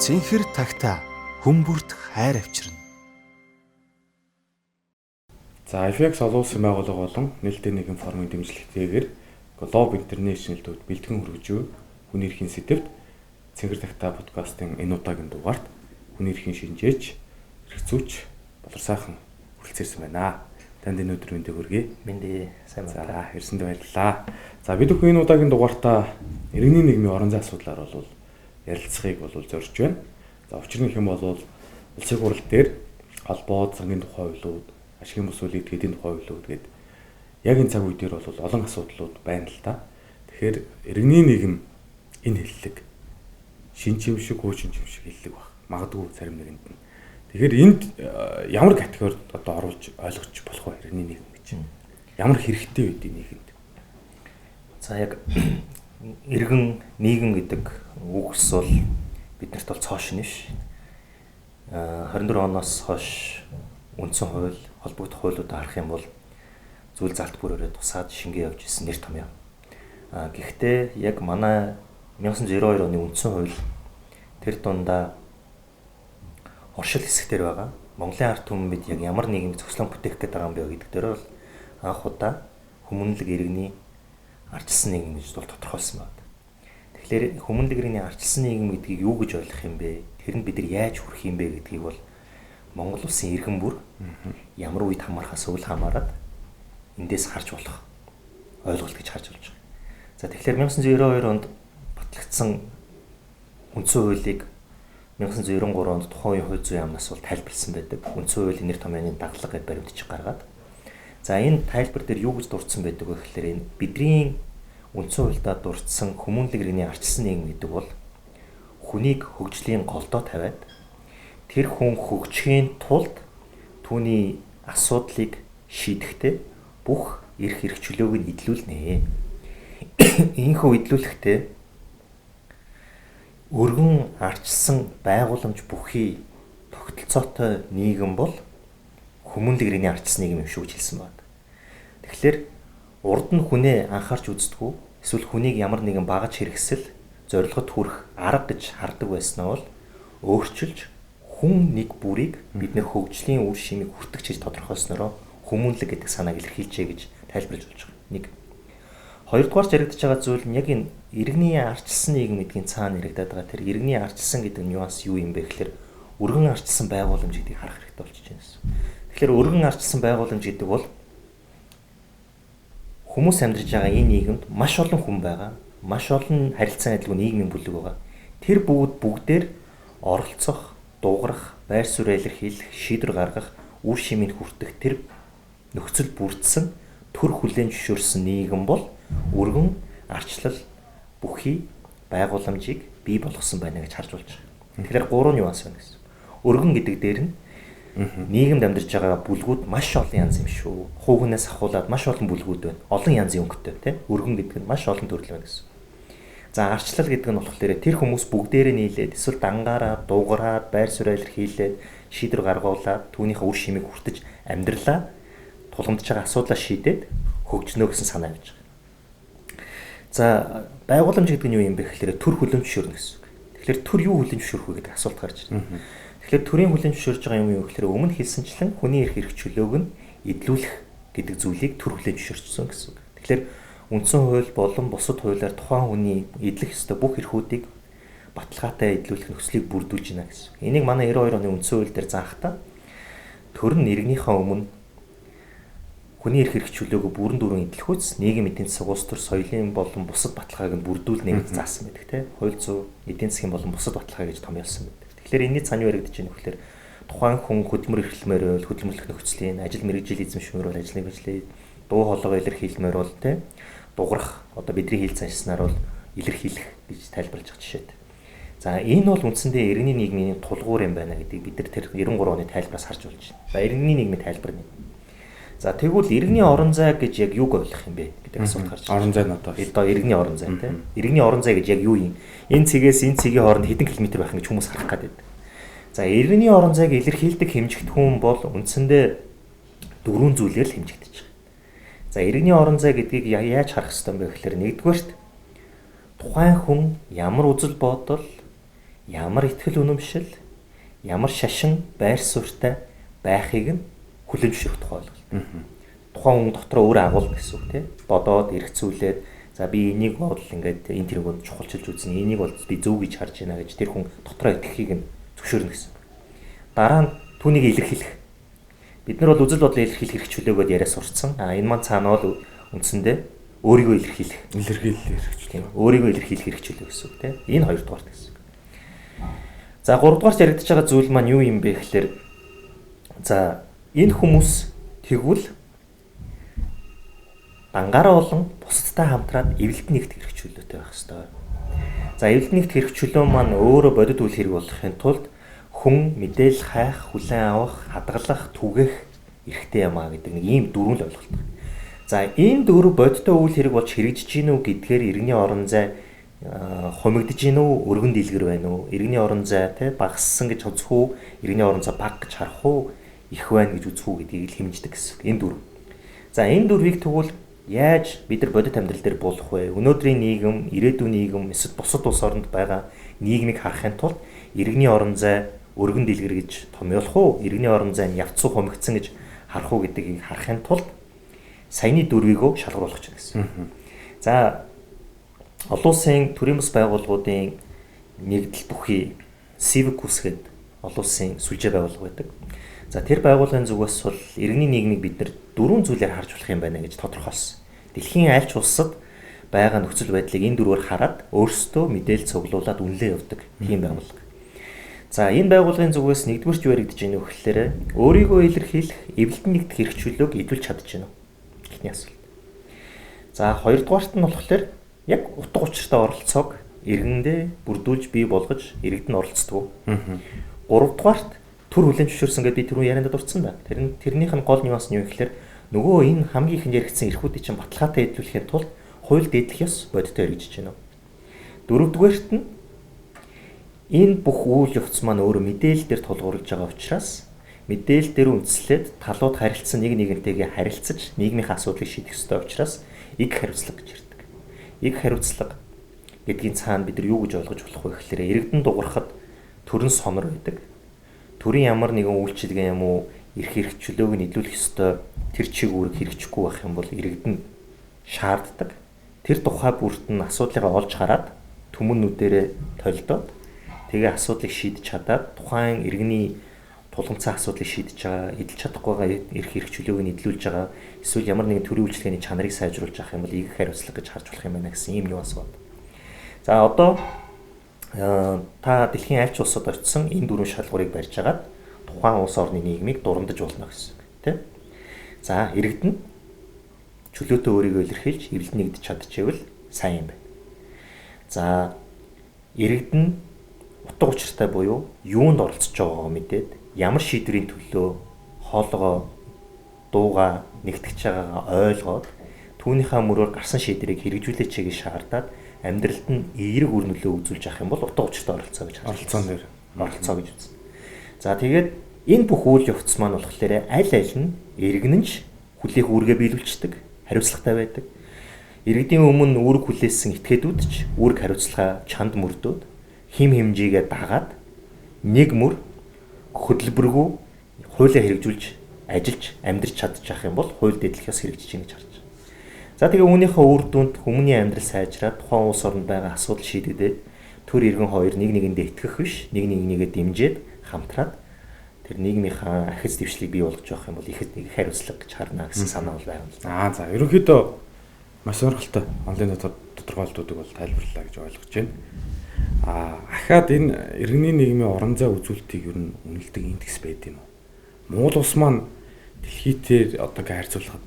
Цэнхэр тагтаа хүмүүрт хайр авчирна. За, FX олон улсын байгууллага болон нээлттэй нийгэм форумын дэмжлэгтэйгээр Globe International төвд бэлтгэн хүргэж буй хүний эрхийн сэдэвт Цэнхэр тагтаа подкастын энэ удаагийн дугаарт хүний эрхийн шинжээч, эрх зүйч Болор сайхан хүрэлцээрсэн байна. Танд энэ өдөр мэндийг хүргэе. Мэндээ, сайн байна. За, ирсэнд баярлалаа. За, бид бүхэн энэ удаагийн дугаартаа иргэний нийгмийн орон зай асуудлаар бол ярилцахыг бол зорж байна. За, учир нь гэх юм бол улсын хурал дээр холбоо зангийн тухай хуулиуд, ашигын бус үйл этгээдийн тухай хуулиуд гээд яг энэ цаг үе дээр бол олон асуудлууд байна л да. Тэгэхээр иргэний нийгэм энэ хэллэг шин чим шиг, хуучин чим шиг хэллэг баг. Магадгүй зарим нэгэнд нь. Тэгэхээр энд ямар категорид одоо оруулж ойлгож болох вэ иргэний нийгэм гэж? Ямар хэрэгтэй байдгийг нийгэмд? За, яг иргэн нийгэм гэдэг үгс бол биднэрт бол цоо шинэ биш. 24 оноос хойш үндсэн хууль, холбогдох хуулиудаа харах юм бол зүйл залт бүрээрээ тусаад шингээ явж исэн нэр том юм. Гэхдээ яг манай 1992 оны үндсэн хууль тэр дундаа оршил хэсэг дээр байгаа Монголын ард түмэн бид яг ямар нийгмийг зохицлон бүтээх гээд байгаа юм бэ гэдэг дээр бол анх удаа хүмүүнлэг иргэний ардчилсан нийгэм гэж бол тодорхойлсон байна. Тэгэхээр хүмүүнлэг иргэний ардчилсан нийгэм гэдгийг юу гэж ойлгох юм бэ? Тэр нь бид нар яаж хүрэх юм бэ гэдгийг бол Монгол улсын иргэн бүр ямар үед хамаархаас үл хамааран эндээс харж болох ойлголт гэж харж болж байгаа. За, тэгэхээр 1992 онд батлагдсан үндсэн хуулийг 1993 онд тухайн үеийн хууль зүйн яамнаас бол тайлбарласан байдаг. Үндсэн хуулийн нэр томьёоны дагалга гэдээ баримтчиг гаргаад. За, энэ тайлбар дээр юу гэж дурдсан байдаг вэ гэхээр энэ бидний үндсэн хуульдаа дурдсан хүмүүнлэг иргэний ардчилсан нийгэм гэдэг бол хүнийг хөгжлийн голдоо тавиад тэр хүн хөгжихийн тулд түүний асуудлыг шийдэхдээ бүх эрх эрх чөлөөг нь эдлүүлнэ. Ийхүү эдлүүлэхдээ өргөн ардчилсан байгууламж бүхий тогтолцоотой нийгэм бол хүмүүнлэг иргэний ардчилсан нийгэм юм шүү гэж хэлсэн байна. Тэгэхээр урд нь хүнээ анхаарч үздэггүй эсвэл хүнийг ямар нэгэн багаж хэрэгсэл зорилгод хүрэх арга гэж хардаг байснаа бол өөрчилж хүн нэг бүрийг бид нэр хөгжлийн үр шимийг хүртэгч гэж тодорхойлснороо хүмүүнлэг гэдэг санааг илэрхийлжээ гэж тайлбарлаж болж байгаа. Нэг. Хоёрдугаар яригдж байгаа зүйл нь яг энэ иргэний ардчилсан нийгэм гэдгийн цаана яригдаад байгаа тэр иргэний ардчилсан гэдэг нюанс юу юм бэ гэхээр өргөн ардчилсан байгууламж гэдгийг харах хэрэгтэй болчихж байна гэсэн. Тэгэхээр өргөн ардчилсан байгууламж гэдэг бол хүмүүс амьдарч байгаа энэ нийгэмд маш олон хүн байгаа, маш олон харилцан адилгүй нийгмийн бүлэг байгаа. Тэр бүгд бүгдээр оролцох, дуугарах, байр сууриа илэрхийлэх, шийдвэр гаргах, үр шимийг хүртэх тэр нөхцөл бүрдсэн төр хүлээн зөвшөөрсөн нийгэм бол өргөн ардчлал бүхий байгууламжийг бий болгосон байна гэж харж болж байгаа. Тэгэхээр гурван нюанс байна гэсэн. Өргөн гэдэг дээр нь нийгэмд амьдарч байгаа бүлгүүд маш олон янз юм шүү. Хуугнаас ахуулаад маш олон бүлгүүд байна. Олон янзын өнгөтэй тийм. Өргөн гэдэг нь маш олон төрөл байна гэсэн. За, ардчлал гэдэг нь болохоор тэр хүмүүс бүгдээрээ нийлээд эсвэл дангаараа дуугараад байр сууриа илэрхийлээд шийдвэр гаргуулад түүнийхээ үр шимийг хүртэж амьдралаа тулгамдж байгаа асуудлаа шийдээд хөгжнө гэсэн санаа явж байгаа. За, байгууламж гэдэг нь юу юм бэ гэхээр төр хүлээн зөвшөөрнө гэсэн үг. Тэгэхээр төр юу хүлээн зөвшөөрөх вэ гэдэг асуулт гарч ирнэ. Тэгэхээр төрийн хүлээн зөвшөөрж байгаа юм юу гэхээр өмнө хэлсэнчлэн хүний эрх эрх чөлөөг нь эдлүүлэх гэдэг зүйлийг төр хүлээн зөвшөөрсөн гэсэн үг. Тэгэхээр үндсэн хууль болон бусад хуулиар тухайн хүний эдлэх ёстой бүх эрхүүдийг баталгаатай эдлүүлэх нөхцөлийг бүрдүүлж байна гэсэн үг. Энийг манай 92 оны үндсэн хууль дээр заахтаа төр нь иргэнийхээ өмнө хүний эрх эрх чөлөөгөө бүрэн дүүрэн эдлэхүйц нийгэм эдийн засаг улс төр соёлын болон бусад баталгааг нь бүрдүүлнэ гэж заасан байдаг тийм. Хууль зүй эдийн засгийн болон бусад баталгаа гэж томьёолсон байдаг. Тэгэхээр энэний цаана юу яригдж байна вэ гэхээр тухайн хүн хөдөлмөр эрхлэмээр бол хөдөлмөрлөх нөхцөлийн ажил мэргэжил эзэмшмээр бол ажил мэргэжлээ дуу хоолойгоо илэрхийлмээр бол тийм дуурах одоо бидний хэл заншснаар бол илэрхийлэх гэж тайлбарлаж байгаа жишээтэй. За, энэ бол үндсэндээ иргэний нийгмийн тулгуур юм байна гэдгийг бид нар тэр 93 оны тайлбараас харж болж байна. За, иргэний нийгмийн тайлбар нь. За, тэгвэл иргэний орон зай гэж яг юуг ойлгох юм бэ гэдэг асуулт гарч байна. Орон зай нь одоо иргэний орон зай тийм. Иргэний орон зай гэж яг юу юм? Энэ цэгээс энэ цэгийн хооронд хэдэн километр байх юм гэж хүмүүс харах гээд байдаг. За, иргэний орон зайг илэрхийлдэг хэмжигдэхүүн бол үндсэндээ дөрвөн зүйлээр л хэмжигдэж байгаа. За, иргэний орон зай гэдгийг яаж харах ёстой юм бэ гэхээр нэгдүгээрт тухайн хүн ямар үзэл бодол, ямар итгэл үнэмшил, ямар шашин байр суурьтай байхыг нь хүлээн зөвшөөрөх тухай ойлголт. Тухайн хүн дотроо өөрөө агуулна гэсэн үг тийм. Бодоод эргцүүлээд за би энийг бол ингээд энэ тэргүүнд чухалчилж үзнэ, энийг бол би зөв гэж харж байна гэж тэр хүн дотроо итгэхийг нь зөвшөөрнө гэсэн үг. Дараа нь түүнийг илэрхийлэх. Бид нар бол үзэл бодлоо илэрхийлэх эрх чөлөөгөөд яриа сурцсан. А энэ маань цаана бол үндсэндээ өөрийгөө илэрхийлэх. Илэрхийлэх эрх чөлөө. Өөрийгөө илэрхийлэх эрх чөлөө гэсэн үг тийм. Энэ хоёрдугаарт гэсэн үг. За гуравдугаарт яригдж байгаа зүйл маань юу юм бэ гэхээр за энэ хүмүүс тэгвэл дангаараа болон бусадтай хамтраад эвлэлт нэгдэх эрх чөлөөтэй байх ёстой. За эвлэлт нэгдэх эрх чөлөө маань өөрөө бодит үйл хэрэг болохын тулд хүн мэдээлэл хайх, хүлээн авах, хадгалах, түгээх эрхтэй юм а гэдэг нэг ийм дөрвөн л ойлголт. За энэ дөрв бодиттой үйл хэрэг болж хэрэгжиж гин үү гэдгээр иргэний орон зай хумигдж гин үү, өргөн дэлгэр байна уу, иргэний орон зай те багассан гэж үзэх үү, иргэний орон зай бага гэж харах уу, их байна гэж үзэх үү гэдгийг л хэмждэг гэсэн үг. Энэ дөрв. За энэ дөрвийг тэгвэл яаж бид нар бодит амьдрал дээр буулгах вэ? Өнөөдрийн нийгэм, ирээдүйн нийгэм, эсвэл бусад улс оронд байгаа нийгмийг харахын тулд иргэний орон зай өргөн дэлгэр гэж томьёолох уу, иргэний орон зай нь явцуу хумигдсан гэж харах уу гэдгийг харахын тулд саяны дөрвийгөө шалгаруулах чинь гэсэн. За олон улсын төрийн бас байгууллагуудын нэгдэл бүхий Civicus гэдэг олон улсын сүлжээ байгууллага байдаг. За тэр байгууллагын зүгээс бол иргэний нийгмийг бид нар дөрвөн зүйлээр харж болох юм байна гэж тодорхойлсон. Дэлхийн аль ч улсад байгаа нөхцөл байдлыг энэ дөрвөөр хараад өөрсдөө мэдээлэл цуглуулад үнэлээ явдаг тийм байгууллага. За энэ байгууллагын зүгээс нэгдүгээрч юу яригдж байна вэ гэхээр өөрийгөө илэрхийлэх, эвлэлт нэгдэх эрх чөлөөг илүүл чадж байна уу? Эхний асуулт. За хоёрдугаарт нь болохоор яг утга учиртай оролцоог иргэндээ бүрдүүлж бий болгож иргэд нь оролцдог. Гуравдугаарт төр хүлээн зөвшөөрсөн гэдээ би түрүүн ярианд дурдсан да. Тэрнийх нь гол нюанс нь юу гэхээр нөгөө энэ хамгийн ихэнд яригдсан эрхүүдийг чинь баталгаатай эдлүүлэхийн тулд хууль дэдлэх ёс бодиттой хэрэгжиж байна. Дөрөвдүгээрт нь энэ бүх үйл явц маань өөрөө мэдээлэл дээр тулгуурлаж байгаа учраас мэдээлэл дээр үндэслээд талууд харилцсан нэг нэгнтэйгээ харилцаж нийгмийн асуудлыг шийдэх ёстой учраас иг хариуцлага гэж ярьдаг. Иг хариуцлага гэдгийн цаана бид нар юу гэж ойлгож болох вэ гэхээр иргэдэн дуурахад төрөн сонор байдаг. Төрийн ямар нэгэн үйлчилгээ юм уу эрх эрх чөлөөг нь илүүлэх ёстой тэр чиг үүрэг хэрэгжихгүй байх юм бол иргэдэн шаарддаг. Тэр тухай бүрт нь асуудлыг олж хараад түмэннүүдээрээ толдоод тэгээ асуудлыг шийдэж чадаад тухайн иргэний тулгамцсан асуудлыг шийдэж байгаа, эдэлж чадахгүй байгаа эрх эрх чөлөөг нь эдлүүлж байгаа, эсвэл ямар нэгэн төрийн үйлчилгээний чанарыг сайжруулж авах юм бол иг хариуцлага гэж харж болох юм байна гэсэн ийм нюанс байна. За одоо та дэлхийн аль ч улсад очисон энэ дөрвөн шалгуурыг барьж агаад тухайн улс орны нийгмийг дурандаж болно гэсэн үг тийм. За иргэд нь чөлөөтэй өөрийгөө илэрхийлж эвлэлд нэгдэж чадчихвэл сайн юм байна. За иргэд нь утга учиртай буюу юунд оролцож байгаагаа мэдээд ямар шийдвэрийн төлөө хоолгоо дууга нэгтгэж байгаагаа ойлгоод түүнийхээ мөрөөр гарсан шийдвэрийг хэрэгжүүлээч гэж шаардаад амьдралд нь эерэг үр нөлөө үзүүлж авах юм бол утга учиртай оролцоо гэж оролцоон дээр оролцоо гэж үзнэ. За тэгээд энэ бүх үйл явц маань болохоор аль аль нь иргэн нь хүлээх үүргээ биелүүлчихдэг, хариуцлагатай байдаг. Иргэдийн өмнө үүрэг хүлээсэн этгээдүүд ч үүрэг хариуцлага чанд мөрдөөд хим хэмжээгээ дагаад нэг мөр хөдөлбөргүй хуулиа хэрэгжүүлж ажиллаж амьдрч чадчих юм бол хууль дэдлэх ёс хэрэгжиж байна гэж харж байна. За тэгээ үүнийхээ үр дүнд хүмүүний амьдрал сайжраад тухайн улс оронд байгаа асуудал шийдэгдээд төр иргэн хоёр нэг нэгэндээ итгэх биш, нэг нэгнийгээ дэмжиж хамтраад тэр нийгмийнхаа ахиц дэвшлийг бий болгож явах юм бол их нэг хариуцлага гэж харна гэсэн санаа бол байгаа юм л да. Аа за ерөнхийдөө маш сонирхолтой онлайн тодорхойлолтуудыг бол тайлбарлаа гэж ойлгож байна. Аа ахаад энэ иргэний нийгмийн орон зай үзүүлэлтийг ер нь үнэлдэг индекс байд юм уу? Монгол улс маань дэлхийдээр одоо ингээ харьцуулахад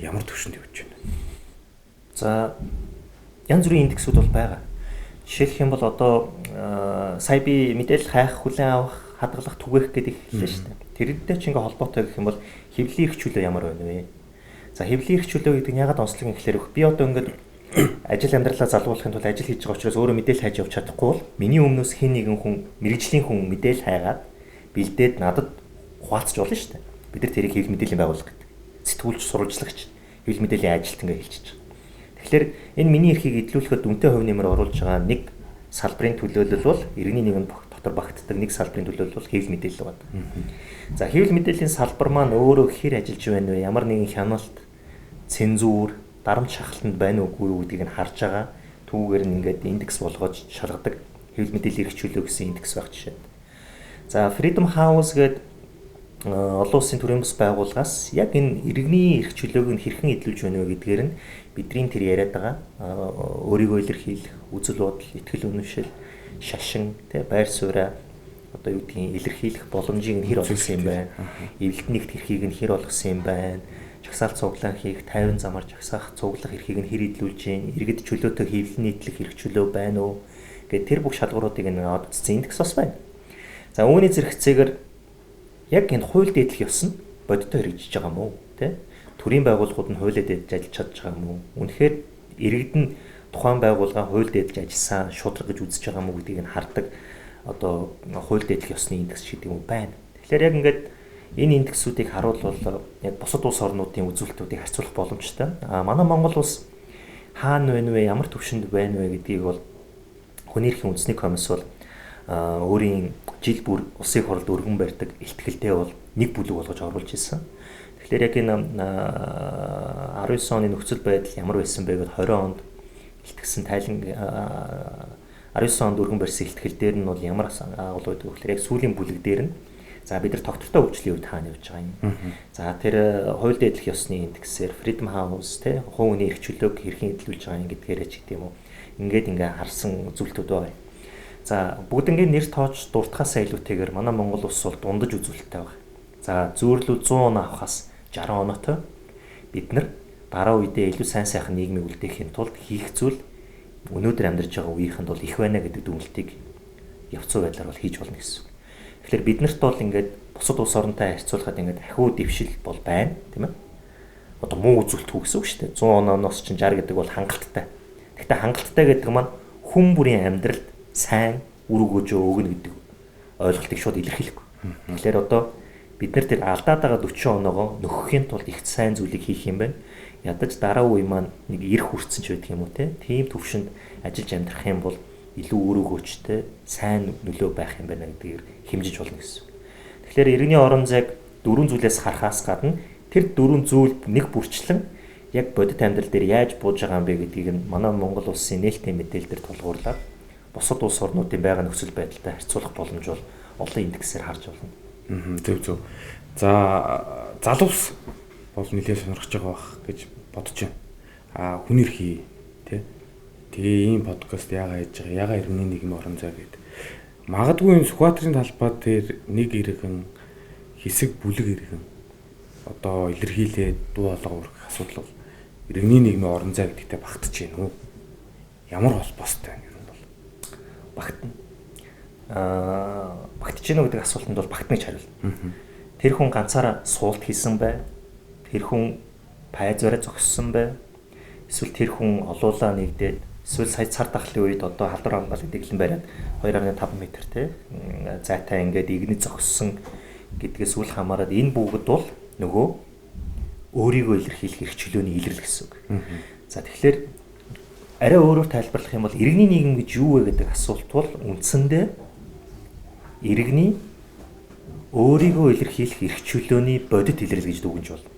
ямар түвшинд явж байна? За янз бүрийн индексүүд бол байгаа. Жишээлх юм бол одоо сая би мэдээлэл хайх, хүлээн авах, хадгалах, түгээх гэдэг хэллээ шүү дээ. Тэрнтэй ч ингээ холбоотой гэх юм бол хэвлэлийн эрх чөлөө ямар байна вэ? За хэвлэлийн эрх чөлөө гэдэг нь яагаад онцлог юм гэхээр би одоо ингээд ажил амьдралаа залгуулахын тулд ажил хийж байгаа учраас өөрөө мэдээлэл хайж явж чадахгүй бол миний өмнөөс хэн нэгэн хүн мэргэжлийн хүн мэдээлэл хайгаад бэлдээд надад хуваалцаж болно шүү дээ. Бид нар тэрийг хэвлэл мэдээллийн байгууллага гэдэг. Сэтгүүлч, сурвалжлагч, хэвлэл мэдээллийн ажилт ингээ хэлчихэж байгаа. Тэгэхээр энэ миний эрхийг эдлүүлэхэд үнэтэй хувь нэмэр оруулж байгаа нэг салбарын төлөөлөл бол иргэний нийгэмд дотор багтдаг нэг салбарын төлөөлөл бол хэвлэл мэдээлэл байна. За хэвлэл мэдээллийн салбар маань өөрөө хэр ажиллаж байна вэ? Ямар нэгэн хяналт, цензуур, дарамт шахалтанд байна уугүй юу гэдгийг нь харж байгаа. Түүгээр нь ингээд индекс болгож шалгадаг хэвлэл мэдээллийн эрх чөлөө гэсэн индекс байх жишээ. За Freedom House гэдэг олон улсын төрийн бас байгууллагаас яг энэ иргэний эрх чөлөөг нь хэрхэн эдлүүлж байна вэ гэдгээр нь бидний тэр яриад байгаа өөрийгөө илэрхийлэх, үзэл бодол, итгэл үнэмшил, шашин, тэ байр сууриа одоо юу гэдгийг илэрхийлэх боломжийг нь хэр олгосон юм байна. Эвлэлт нэгт эрхийг нь хэр олгосон юм байна. Жагсаал цуглаан хийх, 50 замаар жагсаах, цуглах эрхийг нь хэр эдлүүлж байна. Иргэд чөлөөтэй хэвлэл нийтлэх эрх чөлөө байна уу гэд тэр бүх шалгууруудыг нь аваад үзсэн индекс бас байна. За үүний зэрэгцээгээр яг энэ хууль дээдлэх ёс нь бодиттой хэрэгжиж байгаа юм уу, тэ? Төрийн байгууллагууд нь хуулиа дээдлж ажиллаж чадж байгаа юм уу? Үнэхээр иргэд нь тухайн байгууллага хууль дээдлж ажилласан шударга гэж үзэж байгаа юм уу гэдгийг нь хардаг одоо хууль дээдлэх ёсны индекс гэдэг юм байна. Тэгэхээр яг ингээд энэ индексүүдийг харуулвал яг бусад улс орнуудын үзүүлэлтүүдийг харьцуулах боломжтой. А манай Монгол улс хаана байна вэ, ямар түвшинд байна вэ гэдгийг бол хүний эрхийн үндэсний комисс бол өөрийн жил бүр улсын хурлд өргөн барьдаг ихтгэлтэй бол нэг бүлэг болгож оруулж ирсэн. Тэгэхээр яг энэ 19 оны нөхцөл байдал ямар байсан бэ гэвэл 20 онд илтгэсэн тайлан 19 онд өргөн барьсан ихтгэл дээр нь бол ямар агуулга байдаг вэ гэхээр яг сүүлийн бүлэг дээр нь за бид нар тогтвортой хөгжлийн үед хаана явж байгаа юм. За тэр хууль дээдлэх ёсны индексээр Freedom House тэ хувь хүний эрх чөлөөг хэрхэн эдлүүлж байгаа юм гэдгээрээ ч гэдэм үү. Ингээд ингээ харсан үзүүлэлтүүд байгаа юм. За бүгднгийн нэр тоож дуртахаасаа илүүтэйгээр манай Монгол улс бол дундаж үзүүлэлттэй байна. За зүйрлүү 100 оноо авахаас 60 оноотой бид нар дараа үедээ илүү сайн сайхан нийгмийг үлдээхийн тулд хийх зүйл өнөөдөр амьдарч байгаа үеийнхэнд бол их байна гэдэг дүгнэлтийг явцсан байдлаар бол хийж болно гэсэн үг. Тэгэхээр бид нарт бол ингээд бусад улс оронтой харьцуулахад ингээд ахиу дэвшил бол байна, тийм ээ. Одоо муу үзүүлэлт хүү гэсэн үг шүү дээ. 100 оноос чинь 60 гэдэг бол хангалттай. Гэхдээ хангалттай гэдэг маань хүн бүрийн амьдралд сайн үр өгөөжөө өгнө гэдэг ойлголтыг шууд илэрхийлэхгүй. Тэгэхээр одоо бид нар тэр алдаад байгаа 40 оноогоо нөхөхийн тулд их сайн зүйлийг хийх юм байна. Ядаж дараа үе маань нэг эрх хүртсэн ч байдаг юм уу те. Тийм төвшөнд ажиллаж амьдрах юм бол илүү үр өгөөжтэй сайн нөлөө байх юм байна гэдгээр хэмжиж болно гэсэн. Тэгэхээр иргэний орон зайг дөрвөн зүйлээс харахаас гадна тэр дөрвөн зүйл нэг бүрчлэн яг бодит амьдрал дээр яаж бууж байгаа юм бэ гэдгийг нь манай Монгол улсын нээлттэй мэдээлэл дээр тулгуурлаад бусад улс орнуудын байгаа нөхцөл байдалтай харьцуулах боломж бол олон индексээр харж болно. Зөв зөв. За залуус бол нэлээд сонирхож байгаа бах гэж бодож байна. А хүн эрхий тий. Тэгээ ийм подкаст яагаад хийж байгаа? Яагаад иргэний нийгмийн орон зай гэдэг. Магадгүй энэ Сүхбаатарын талбай дээр нэг иргэн хэсэг бүлэг иргэн одоо илэрхийлээд дуу хоолой өргөх асуудал бол иргэний нийгмийн орон зай гэдэгтээ багтж байна уу? Ямар холбоостой байна юм бол? Багтана. Багтж гэнэ гэдэг асуултанд бол багтна гэж хариулна. Тэр хүн ганцаараа суулт хийсэн бай. Тэр хүн пай зорио зогссон бай. Эсвэл тэр хүн олуулаа нэгдээд эсвэл сая цар тахлын үед одоо халдвар хамгааллын дэглэм бариад 2.5 м те зайтай ингээд игнэ зогссон гэдгээс үл хамааран энэ бүгд бол нөгөө өөрийгөө илэрхийлэх эрх чөлөөний илрэл гэсэн үг. За тэгэхээр арай өөрөөр тайлбарлах юм бол иргэний нийгэм гэж юу вэ гэдэг асуулт бол үндсэндээ иргэний өөрийгөө илэрхийлэх эрх чөлөөний бодит илрэл гэж дүгнж болно.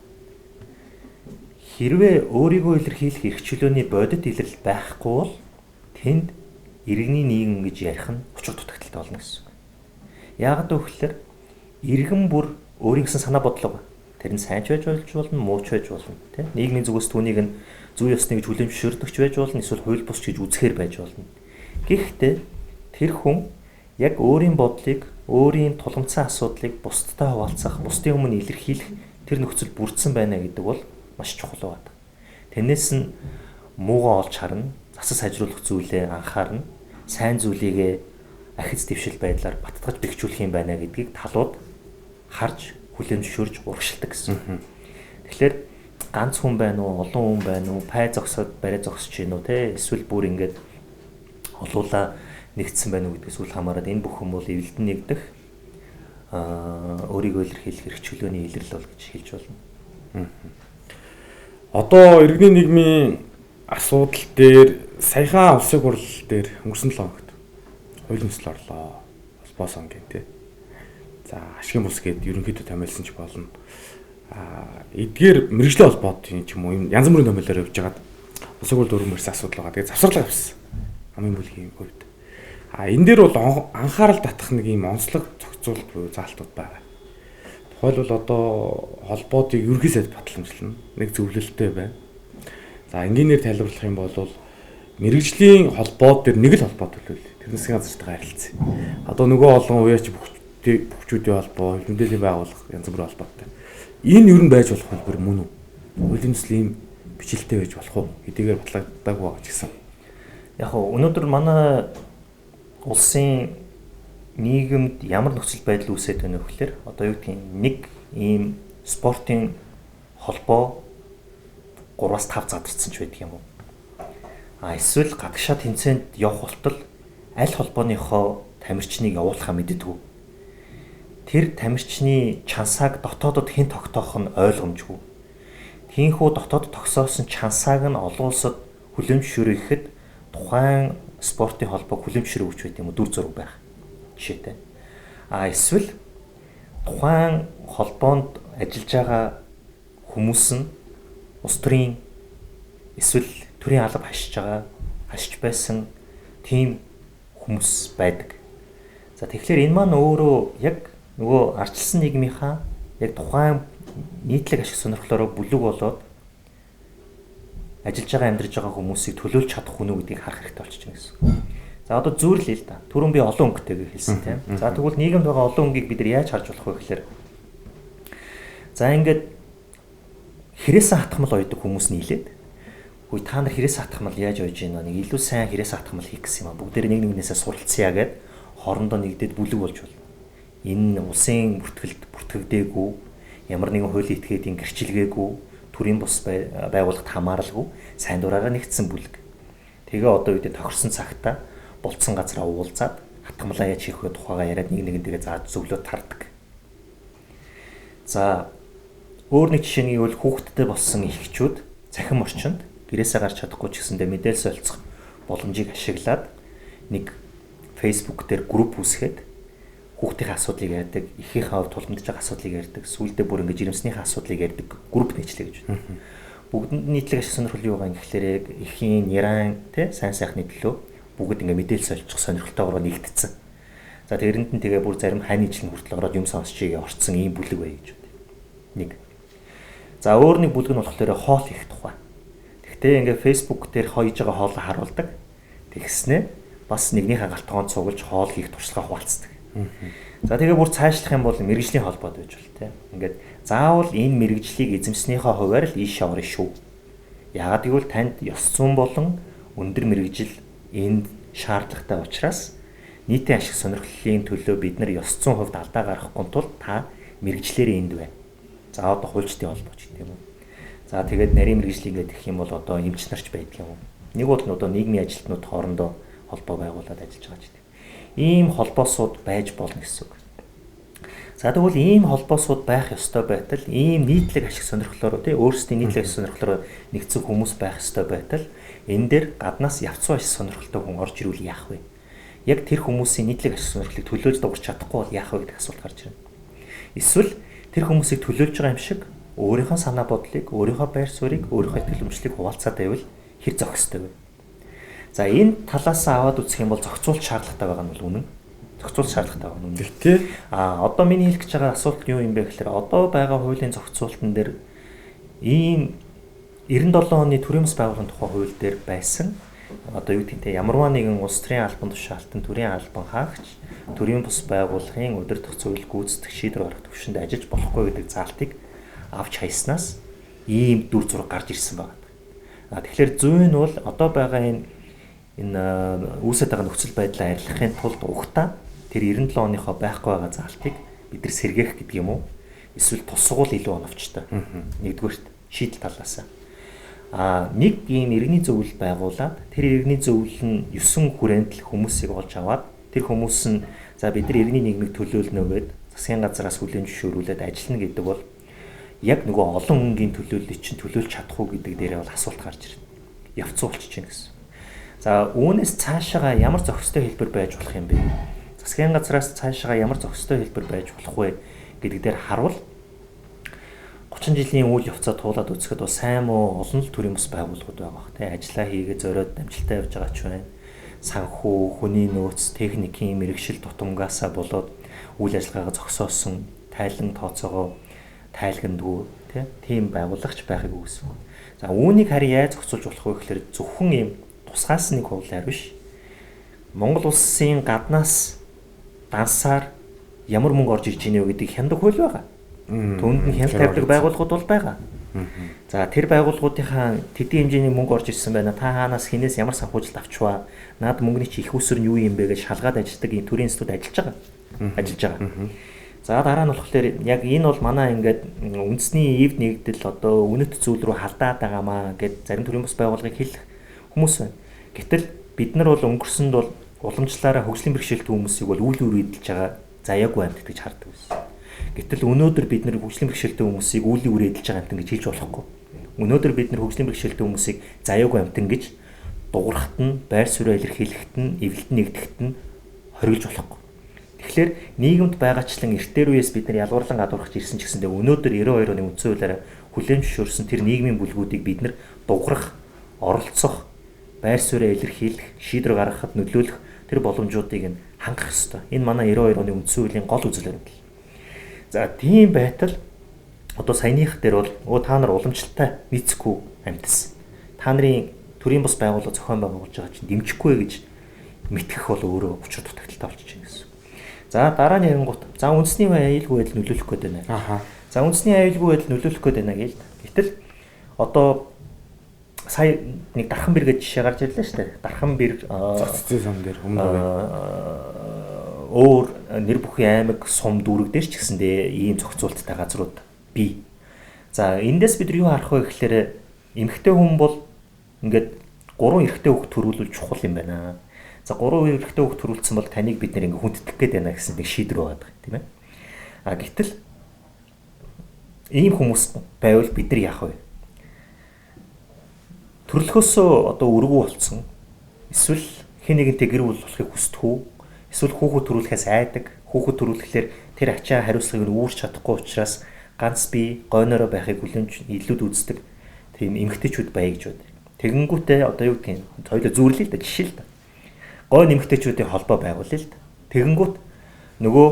Хэрвээ өөрийгөө илэрхийлэх эрх чөлөөний бодит илрэл байхгүй бол тэнд иргэний нийгэм гэж ярих нь учир дутагдaltaй болно гэсэн үг. Яагаад гэвэл иргэн бүр өөрийнхөө санаа бодлого тэр нь сайн ч байж болно, муу ч байж болно, тийм. Нийгмийн зүгээс түүнийг нь зүй ёсны гэж хүлээн зөвшөөрдөг ч байж болно, эсвэл хууль бус ч гэж үзэхээр байж болно. Гэхдээ тэр хүн яг өөрийн бодлыг, өөрийн тулгамдсан асуудлыг бусдтай хуваалцах, бусдын өмнө илэрхийлэх тэр нөхцөл бүрдсэн байна гэдэг бол маш чухал байдаг. Тэрнээс нь муугаа олж харна, засаж сайжруулах зүйлээ анхаарна, сайн зүйлийгээ ахиц дэвшил байдлаар баттгаж бэхжүүлэх юм байна гэдгийг талууд харж, хүлээн зөвшөөрж урагшилдаг гэсэн. Тэгэхээр ганц хүн байна уу, олон хүн байна уу, пай зогсоод барай зогсож гин үү те, эсвэл бүр ингээд олуулаа нэгдсэн байна уу гэдгээс үл хамааран энэ бүх юм бол эвлэлдэн нэгдэх өөрийгөө илэрхийлэх эрх чөлөөний илрэл бол гэж хэлж болно. Одоо иргэний нийгмийн асуудал дээр саяхан улсын хурал дээр өнгөрсөн 7 хоногт Хуулийн төсөл орлоо. Холбоо сангийн тий. За ашигын бус гээд ерөнхийдөө томьёолсон ч болно. Эдгээр мэргэжлийн холбоот юм ч юм уу юм янз бүрийн томьёолоор явж байгаад улсын хурал дөрвөн мөрсөн асуудал байгаа. Тэгээ завсарлага авсан. Хамгийн бүлгийн хувьд. Энэ дээр бол анхаарал татах нэг юм онцлог зохицуулалт буюу заалтууд байгаа. Тухайлбал одоо холбоотыг ерөнхий сайд батламжлана. Нэг зөвлөлттэй байна. За энгийнээр тайлбарлах юм бол мэргэжлийн холбоот дээр нэг л холбоо төлөөлөл. Тэр засгийн газартайгаа харилцсан. Одоо нөгөө олон уяач бүхчүүдийн холбоо, мэдээллийн байгууллага янз бүрийн холбоотой. Энэ ер нь байж болох хэлбэр мөн үү? Хуулийн төсөл ийм бичлэлтэй байж болох уу? Хэдийгээр батлагдаагүй байгаа ч гэсэн. Яг хөө өнөөдөр манай улсын нийгэмд ямар нөхцөл байдал үүсээд байна вэ гэхээр одоо юу гэдгийг нэг ийм спортын холбоо 3-5 задарсан ч байдаг юм уу? А эсвэл гадагшаа тэмцээнд явах болтол аль холбооныхоо тамирчныг явуулахаа мэддэггүй. Тэр тамирчны чансааг дотоодод хэн тогтоох нь ойлгомжгүй. Тиймээс дотоод тогсоосон чансааг нь олон улсад хүлээн зөвшөөрөхөд тухайн спортын холбоог хүлээн зөвшөөрөх гэж байт юм уу? Дүр зураг байх жишээтэй. А эсвэл тухайн холбоонд ажиллаж байгаа хүмүүс нь улс төрийн эсвэл төрийн алба хашиж байгаа, хашиж байсан тийм хүмүүс байдаг. За тэгэхээр энэ маань өөрөө яг нөгөө ардчилсан нийгмийнхаа яг тухайн нийтлэг ашиг сонирхлоороо бүлэг болоод ажиллаж байгаа амьдарч байгаа хүмүүсийг төлөөлж чадах хүн үү гэдгийг харах хэрэгтэй болчихж байна гэсэн. За одоо зүйрлээ л да. Түрүүн би олон өнгөтэй гэж хэлсэн тийм. За тэгвэл нийгэмд байгаа олон өнгийг бид нар яаж харж болох вэ гэхээр за ингээд хэрээсэн хатхмал ойдог хүмүүс нийлээд хөөе та нар хэрээсэн хатхмал яаж ойж гинэ нэг илүү сайн хэрээсэн хатхмал хийх гэсэн юм а. Бүгдээр нэг нэгнээсээ суралцъя гэд хоорондоо нэгдээд бүлэг болж болно. Энэ улсын бүртгэлд бүртгэгдээгүй, ямар нэгэн хуулийн этгээдийн гэрчилгээгүй, төрийн бус байгууллагт хамааралгүй сайн дураараа нэгдсэн бүлэг. Тэгээ одоо үедээ тохирсон цагта болцсон газараа уулзаад хатгамлаа яаж хийх вэ тухайгаа яриад нэг нэгэнтэйгээ зааж зөвлөд тардаг. За өөр нэг жишээ нь гэвэл хүүхэдтэй болсон эхчүүд цахим орчинд гэрээсээ гарч чадахгүй ч гэсэндээ мэдээлэл солилцох боломжийг ашиглаад нэг Facebook дээр групп үүсгээд хүүхдийн асуудлыг ярьдаг, эхийнхээ хувьд тулгамдж байгаа асуудлыг ярьдаг, сүүлдээ бүр ингэж жирэмснийхээ асуудлыг ярьдаг групп нийтлээ гэж байна. Бүгдэнд нийтлэг ашиг сонирхол юу байгаа юм гэхлээр яг эхийн, нэран, тэ сайн сайхны төлөө бүгд ингээ мэдээлэл солилцох сонирхолтойгоор нэгдсэн. За тэрэнд нь тэгээ бүр зарим хань ижил нь хүртэл ороод юм сонсчийг орцсон ийм бүлэг бай гэж байна. Нэг. За өөр нэг бүлэг нь болохоор хоол хийх тухай. Тэгтээ ингээ Facebook дээр хойж байгаа хоолоо харуулдаг. Тэгснэ бас нэгнийхээ галтгоонд цуглаж хоол хийх туршлага хуваалцдаг. За тэгээ бүр цаашлах юм бол мэрэгжлийн холбоод байж бол тээ. Ингээд заавал энэ мэрэгжлийг эзэмснийхээ хувиар л ийшээ орно шүү. Яагаад гэвэл танд ёс зүйн болон өндөр мэрэгжил энд шаардлагатай учраас нийтийн ашиг сонирхлын төлөө бид нар ёс зүйн хувьд алдаа гаргахгүй тул та мэрэгжлээрээ энд бай. За одоо хуульчдын холбоо ч гэдэг юм уу. За тэгээд нарийн мэрэгжил ингээд гэх юм бол одоо эмч нарч байдаг юм. Нэг бол одоо нийгмийн ажилтнууд хоорондоо холбоо байгуулад ажиллаж байгаа ч гэдэг. Ийм холбоосууд байж болно гэсэн үг. За тэгвэл ийм холбоосууд байх ёстой байтал ийм нийтлэг ашиг сонирхлоор тий өөрсдийн нийтлэг ашиг сонирхлоор нэгдсэн хүмүүс байх ёстой байтал энэ дээр гаднаас явцсан ашиг сонирхолтой хүн орж ирвэл яах вэ? Яг тэр хүмүүсийн нийтлэг ашиг сонирхлыг төлөөлж дуурч чадахгүй бол яах вэ гэдэг асуулт гарч ирнэ. Эсвэл тэр хүмүүсийг төлөөлж байгаа юм шиг өөрийнхөө санаа бодлыг, өөрийнхөө байр суурийг, өөрийнхөө итгэл үнэмшлийг хуваалцаад байвал хэр зохистой вэ? За энэ талаас аваад үзэх юм бол зохицуулах шаардлагатай байгаа нь бол үнэн. Зохицуулах шаардлагатай байгаа нь үнэн. Тэгтээ одоо миний хэлэх гэж байгаа асуулт юу юм бэ гэхээр одоо байгаа хуулийн зохицуултан дээр ийм 97 оны төрийн бас байгууллагын тухай хууль дээр байсан одоо юу гэдэг нь ямарваа нэгэн улс төрийн албан тушаалтан төрийн албан хаагч төрийн бус байгууллагын удирдах зөвлөл гүйцэтгэх шийдвэр гаргах түвшинд ажиллаж болохгүй гэдэг заалтыг авч хайснаас ийм дүр зураг гарч ирсэн байна. Тэгэхээр зүйн нь бол одоо байгаа энэ үүсэт байгаа нөхцөл байдлаа арилгахын тулд угтаа тэр 97 оныхоо байхгүй байгаа заалтыг бид нар сэргээх гэдэг юм уу? Эсвэл тусгуул илүү оновчтой. Нэгдүгээрт шийдэл талаас. Нэг ийм иргэний зөвлөл байгуулад тэр иргэний зөвлөл нь 9 хүрээнд л хүмүүсийг олж аваад тэр хүмүүс нь за бид нар иргэний нийгмийг төлөөлнө гэд засгийн газраас хүлээн зөвшөөрүүлээд ажиллана гэдэг бол яг нөгөө олон өнгийн төлөөллийг чинь төлөөлж чадах уу гэдэг дээрээ бол асуулт гарч ирнэ. Явцсан болчихж байна гэсэн. За үүнээс цаашаага ямар зохистой хэлбэр байж болох юм бэ? Засгийн газраас цаашаага ямар зохистой хэлбэр байж болох вэ гэдэг дээр харуул 30 жилийн үйл явцаа туулаад үзэхэд бол сайн муу олон л төрлийн бас байгууллагууд байгаа бох тий. Ажлаа хийгээ зориод амжилттай явж байгаа ч байна. Санхүү, хүний нөөц, техникийн мэрэгшил тутамгаасаа болоод үйл ажиллагаагаа зогсоосон, тайлан тооцоогоо тайлгандгүй тий. Тийм байгууллагач байхыг үгүйсэх. За үүнийг харин яаж зохицуулж болох вэ гэхээр зөвхөн ийм тусгаас нэг хуулиар биш. Монгол улсын гаднаас дансаар ямар мөнгө орж ирж ийнэ вэ гэдгийг хяндаг хууль байгаа. Түүнд нь хяналт тавьдаг байгууллагууд бол байгаа. За тэр байгууллагуудынхаа тэдний хэмжээний мөнгө орж ирсэн байна. Та хаанаас хинээс ямар санхүүжилт авчваа? Наад мөнгөний чи их усэр нь юу юм бэ гэж шалгаад ажилладаг ийм төрийн институт ажиллаж байгаа. За дараа нь болохоор яг энэ бол манай ингээд үндэсний ивд нэгдэл одоо үнэт зүйл рүү халдаад байгаамаа гэд зарим төрийн бус байгууллагыг хэлэх хүмүүс байна. Гэтэл бид нар бол өнгөрсөнд бол уламжлалаараа хөгжлийн бэрхшээлтэй хүмүүсийг бол үйл үр эдэлж байгаа заяагүй амьд гэж хардаг байсан. Гэтэл өнөөдөр бид нар хөгжлийн бэрхшээлтэй хүмүүсийг үлийн үр эдэлж байгаа амьтан гэж хэлж болохгүй. Өнөөдөр бид нар хөгжлийн бэрхшээлтэй хүмүүсийг заяагүй амьтан гэж дуурахт нь, байр сууриа илэрхийлэхэд нь, эвлэлт нэгдэхэд нь хориглож болохгүй. Тэгэхээр нийгэмд байгаачлан эртээр үеэс бид нар ялгуурлан гадуурхаж ирсэн ч гэсэндээ өнөөдөр 92 оны үндсэн хуулиараа хүлээн зөвшөөрсөн тэр нийгмийн бүлгүүдийг бид нар дуграх, оролцох, байр сууриа илэрхийлэх, шийдвэр гаргахад нөлөөлөх тэр боломжуудыг нь хангах ёстой. Энэ манай 92 оны үндсэн хуулийн гол үзэл баримтлал. За тийм байтал одоо саяных дээр бол та нар уламжлалтай нийцэхгүй амьтас. Та нарын төрийн бус байгууллага зохион байгуулж байгаа чинь дэмжихгүй гэж мэтгэх бол өөрөө учир дутагдaltaй болчих юм гэсэн. За дараа нь ярингуут за үндэсний аюулгүй байдал нөлөөлөх гээд байна. Аха. За үндэсний аюулгүй байдал нөлөөлөх гээд байна гээл. Гэтэл одоо сая нэг дархан бэр гэж жишээ гарч ирлээ шүү дээ. Дархан бэр цэцэн сум дээр өмнө өөр нэр бүхий аймаг сум дүүрэг дээр ч гэсэндээ ийм зохицуулттай газрууд бий. За эндээс бид юу харах вэ гэхээр эмэгтэй хүн бол ингээд 3 эрэгтэй хүүхд төрүүлвэл чухал юм байна. За 3 эрэгтэй хүүхд төрүүлсэн бол таныг бид нэр ингээ хүндэтгэх гээд байна гэсэн нэг шийдвэр байгаа тийм ээ. А гэтэл ийм хүмүүс байвал бид нар яах вэ? Төрлөхөөсөө одоо өргүү болцсон. Эсвэл хэн нэгэнтэй гэр бүл болохыг хүсдэг үү? Эсвэл хүүхэд төрүүлэхээс айдаг. Хүүхэд төрүүлэхлээр тэр ачаа хариуцлагыг нь үүрч чадахгүй учраас ганц бие гойноороо байхыг хүлэмж илүүд үздэг тийм эмэгтэйчүүд бай гэж бод. Тэгэнгүүтээ одоо юу гэдгийг хоёулаа зүүрлээ л да жишээ л да. Гойн эмэгтэйчүүдийн холбоо байгуулъя л да. Тэгэнгүүт нөгөө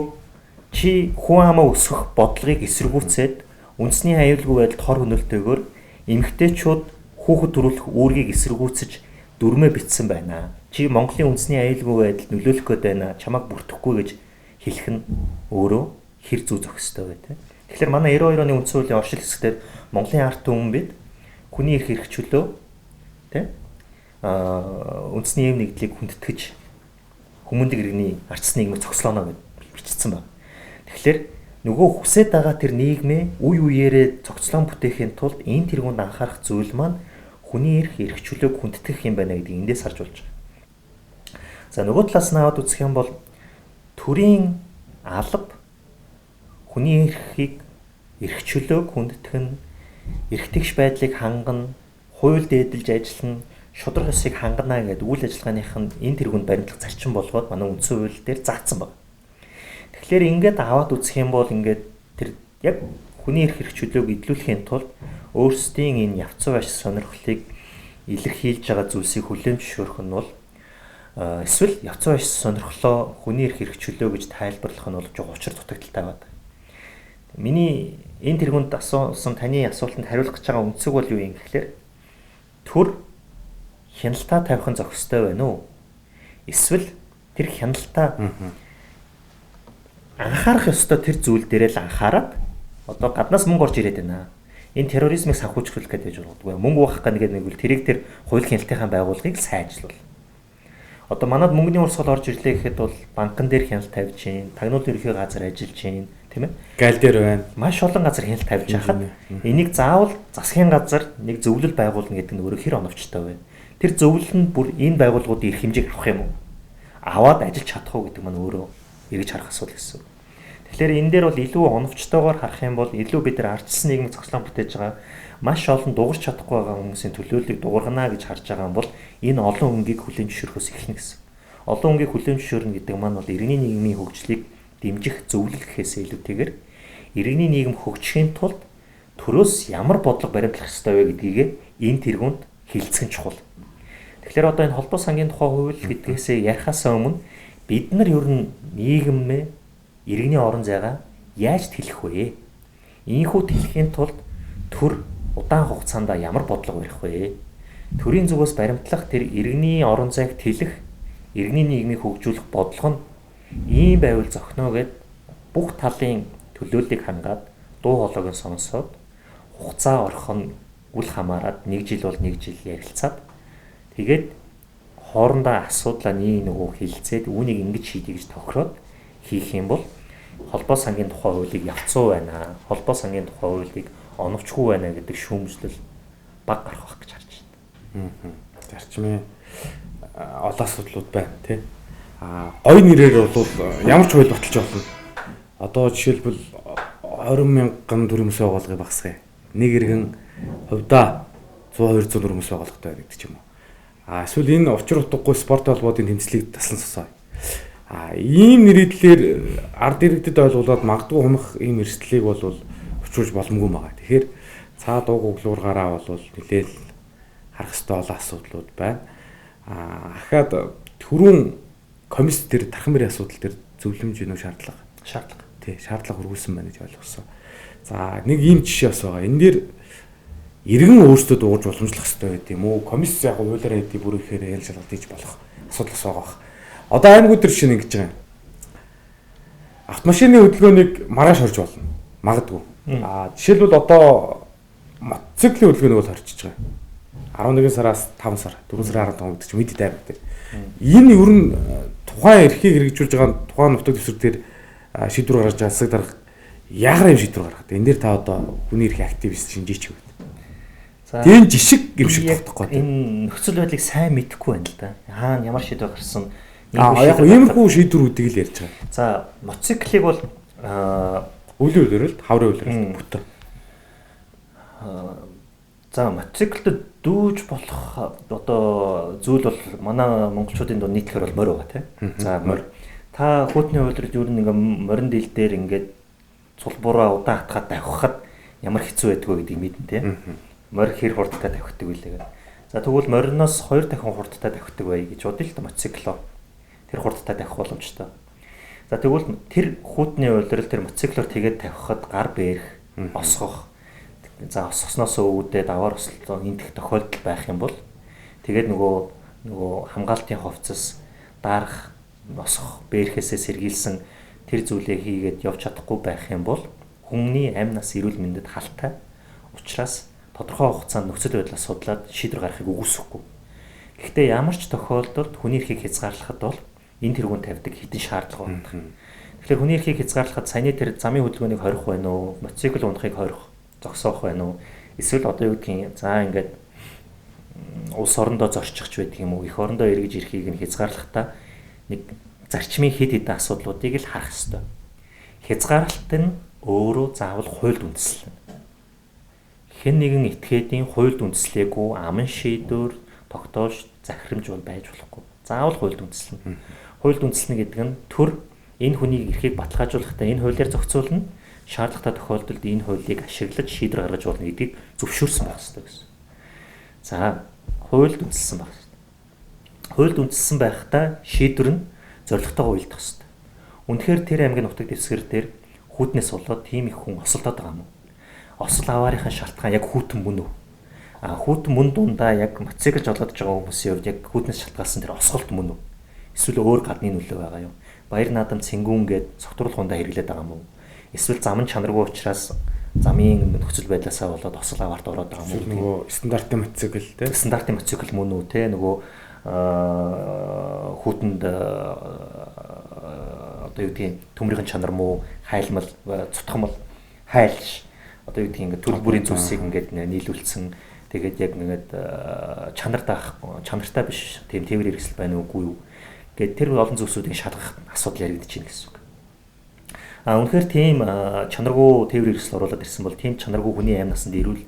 чи хүн амаа өсгөх бодлогыг эсэргүүцээд үндэсний аюулгүй байдалд хор хөнөөлтэйгээр эмэгтэйчүүд хүүхэд төрүүлэх үүргийг эсэргүүцэж дүрмээ битсэн байна. Чи Монголын үндэсний аюулгүй байдалд нөлөөлөх гээд байна. Чамайг бүртгэхгүй гэж хэлэх нь өөрөө хэр зүү зохистой вэ те. Тэгэхээр манай 92 оны үндсэн хуулийн оршил хэсгээр Монголын ард түмэн бид хүний эрх эрх чөлөө те үндэсний эв нэгдлийг хүндэтгэж хүмүүнлэг иргэний ардчсан нийгмийг зогслооно гэж бичсэн байна. Тэгэхээр нөгөө хүсээд байгаа тэр нийгмээ үе үеэрээ зохицлон бүтээхийн тулд энэ тэргуунд анхаарах зүйл маань хүний эрх эрх чөлөөг хүндэтгэх юм байна гэдгийг эндээс харж болж байгаа. За нөгөө талаас нь аваад үзэх юм бол төрийн алба хүний эрхийг эрх чөлөөг хүндэтгэх нь, эрх тэгш байдлыг хангана, хууль дээдэлж ажиллана, шударга ёсыг хангана гэдэг үйл ажиллагааных нь энэ тэргуунд баримтлах зарчим болгоод манай үндсэн хууль дээр заасан байна. Тэгэхээр ингээд аваад үзэх юм бол ингээд тэр яг хүний эрх эрх чөлөөг идлүүлэхийн тулд өөрсдийн энэ явцсан байш сонирхлыг илэрхийлж байгаа зүйлсийг хүлээн зөвшөөрөх нь бол эсвэл явцсан байш сонирхлоо хүний эрх эрх чөлөө гэж тайлбарлах нь бол жоо учир дутагдaltaй байдаг. Миний энэ тэргуунд асуусан таны асуултанд хариулах гэж байгаа өнцөг бол юу юм гэхлээр төр хяналтаа тавих нь зохистой байна уу? Эсвэл тэр хяналтаа анхаарах ёстой тэр зүйл дээрээ л анхаарад одоо гаднаас мөнгө орж ирээд байна. Энэ терроризмыг санхүүжүүлэх гэдэг байж болдгоо. Мөнгө угаах гэдэг нэг үл тэрийг тэр хууль хяналтынхаа байгууллагыг сайжруулах. Одоо манад мөнгөний урсгал орж ирлээ гэхэд бол банкн дээр хяналт тавьж гин, тагнуулын ерхий газар ажиллаж гин, тийм ээ. Гайл дээр байна. Маш олон газар хяналт тавьж хахад энийг заавал засгийн газар нэг зөвлөл байгуулна гэдэг нь өөрөө хэр оновчтой вэ? Тэр зөвлөл нь бүр энэ байгууллагуудын эрх хэмжээг авах юм уу? Аваад ажиллаж чадах уу гэдэг маань өөрөө эргэж харах асуудал гэсэн. Тэгэхээр энэ дээр бол илүү оновчтойгоор харах юм бол илүү бид нар ардчилсан нийгмийн зохицлон бүтээж байгаа Маш олон дугарч чадахгүй байгаа хүмүүсийн төлөөллийг дугаргана гэж харж байгаа юм бол энэ олон хүнгийг хүлээн зөвшөөрөхөөс эхэлнэ гэсэн. Олон хүнгийг хүлээн зөвшөөрнө гэдэг маань бол иргэний нийгмийн хөгжлийг дэмжих, зөвлөх гэхээсээ илүүтэйгээр иргэний нийгэм хөгжихийн тулд төрөөс ямар бодлого баримтлах ёстой вэ гэдгийг энэ тэргуунд хилцэх нь чухал. Тэгэхээр одоо энэ холбоо сангийн тухай хууль гэдгээсээ ярихаасаа өмнө бид нар ер нь нийгэмээ, иргэний орон зайгаа яаж тэлэх вэ? Ийхүү тэлэхийн тулд төр удаан хугацаанд ямар бодлого барих вэ? Төрийн зүгээс баримтлах тэр иргэний орон зайг тэлэх, иргэний нийгмийг хөгжүүлэх бодлого нь ийм байвал зохино гэд бүх талын төлөөллийг хангаад, дуу хоолойг нь сонсоод, хугацаа орох нь үл хамааран нэг жил бол нэг жил ярилцаад, тэгээд хоорондоо асуудлаа нэг нөгөө хилцээд үүнийг ингэж шийдье гэж тохироод хийх юм бол холбоо сангийн тухай хуулийг явцуу байна, холбоо сангийн тухай хуулийг оновчгүй байна гэдэг шүүмжлэл баг гарах байх гэж харж байна. Зарчмын олон асуудлууд байна тий. А гоё нэрээр бол ямар ч хууль баталж болно. Одоо жишээлбэл 20 мянган төрийн төсөө байгууллагыг багасгая. Нэг иргэн хувьдаа 100 200 төрийн төсөө байгууллагатай байна гэдэг ч юм уу. А эсвэл энэ учир утгагүй спортын холбоодын тэмцлийг таслан сосоо. А ийм нэрийдлэр ард иргэдэд ойлгуулад магадгүй хумх ийм эрсдлийг бол учруулж боломгүй байгаа. Тэгэхээр цаа дууг өглөөргаараа бол нэлээл харах ёстой олон асуудлууд байна. А ахаад түрүүн комисс дээр тархан мөрийн асуудал дээр зөвлөмж юу шаардлага? Шаардлага. Тий, шаардлага хөрвүүлсэн байна гэж ойлгосон. За нэг ийм жишээ бас байгаа. Энэ дээр иргэн өөрсдөө дуугарч уламжлах ёстой байд юм уу? Комисс яг хуулиар хэдий бүр ихээр ял шалгалт хийж болох асуудал бас байгаа бах. Одоо аймагуд төр жишээ нь ингэж байгаа юм. Автомашины хөдөлгөөнийг маргааш хорж болно. Магадгүй. А жишээлбэл одоо мотоциклийн хөдөлгөөнийг бол хорчиж байгаа. 11 сараас 5 сар, 4 сарын 15 гэдэг чинь мэдээд аймаг дээр. Энэ ер нь тухайн эрхийг хэрэгжүүлж байгаа тухайн нутаг дэвсгэр дээр шийдвэр гаргаж байгаа засаг дарга яагаар юм шийдвэр гаргах вэ? Энэ дээр та одоо хүний эрхийн активист шинжээч юу? За Тийм жишг юм шиг тогтохгүй. Энэ нөхцөл байдлыг сайн мэдэхгүй байна л да. Хаана ямар шийдвэр гарсан? Аа яг иймэрхүү шийдвэрүүдийг л ярьж байгаа. За мотоциклийг бол өвлийн улиралд, хаврын улиралд бүтэн. За мотоциклд дүүж болох одоо зүйл бол манай монголчуудын дунд нийтлэхээр бол морь байгаа тийм. За морь. Та хүүтний улиралд ер нь ингээ морин дил дээр ингээд цулбураа удаан хатгаад давхихад ямар хэцүү байдгүй гэдгийг мэднэ тийм. Морь хэр хурдтай давхдаг вүлээ гэдэг. За тэгвэл мориноос 2 дахин хурдтай давхдаг бай гэж бодъё л да мотоциклоо. Тэр хурдтай давхих боломжтой. За тэгвэл тэр хүүтний улирал тэр мотоциклоор тэгээд тавихад гар бээрэх, босгох. За босгосноос өвдөө даваар ослоо энтх тохиолдол байх юм бол тэгээд нөгөө хамгаалтын хувцас дарах, босгох, бээрэхээсээ сэргийлсэн тэр зүйлээ хийгээд явж чадахгүй байх юм бол хүмүүний амь нас эрүүл мэндэд халтай. Учираас тодорхой хугацаанд нөхцөл байдлаа судлаад шийдвэр гаргахыг үгүйсэхгүй. Гэхдээ ямар ч тохиолдолд хүний эрхийг хязгаарлахад бол энэ тэргүүн тавьдаг хитэн шаардлага байна. Тэгэхээр хүний эрхийг хязгаарлахад саяны тэр замын хөдөлгөөнийг хорих байна уу, мотоцикл унахыг хорих, зогсоох байна уу? Эсвэл одоо юу гэдгийг за ингээд улс орондоо зорчих ч байдаг юм уу? Эх орондоо эргэж ирэхийг нь хязгаарлахдаа нэг зарчмын хэд хэдэн асуудлуудыг л харах ёстой. Хязгаарлалт нь өөрөө заавал хуульд үндэслэнэ. Хэн нэгэн этгээдийн хуульд үндэслээгүй аман шийдвэр, тогтоож, захирамж бол байж болохгүй. Заавал хуульд үндэслэнэ. Хуульд үндэслэнэ гэдэг нь төр энэ хүний эрхийг баталгаажуулахдаа энэ хуулиар зохицуулна. Шаардлагатай тохиолдолд энэ хуулийг ашиглаж шийдвэр гаргаж болно гэдгийг зөвшөөрсөн байх ёстой гэсэн. За, хуульд үндэслсэн байх ёстой. Хуульд үндэслсэн байхдаа шийдвэр нь зорилготойгоо уялдах ёстой. Үнэхээр тэр аймгийн нутаг дэвсгэр дээр хүүтнээс болоод тийм их хүн осолдоод байгаа юм уу? Осол аваарийнхаа шалтгаан яг хүүтэн мөн үү? А хүүтэн мөн дундаа яг мотоцикл жолоодож байгаа хүмүүсийн хувьд яг хүүтнээс шалтгаалсан тэр осголт мөн үү? Эсвэл өөр гадны нөлөө байгаа юм? Баяр наадам цэнгүүн гээд согтруулах хундаа хэрэглээд байгаа юм уу? Эсвэл зам нь чанаргүй учраас замын нөхцөл байдлаасаа болоод осол аваарт ороод байгаа юм уу? Нөгөө стандартын мотоцикл те? Стандартын мотоцикл мөн үү те? Нөгөө хүүтэнд одоо юу гэдгийг төмрийн чанар муу, хайлмал, цутгамал, хайлш одоо юу гэдгийг ингээд төрөл бүрийн зүйлсийг ингээд нийлүүлсэн. Тэгээд яг ингээд чанар даах, чанартай биш тийм тээвэр хэрэгсэл байна уугүй юу? Гээд тэр олон зүйлсүүдийг шалгах асуудал яригдаж байна гэсэн үг. А үнэхээр тийм чанаргүй тээвэр хэрэгсэл оруулаад ирсэн бол тийм чанаргүй хүний амь насанд эрүүл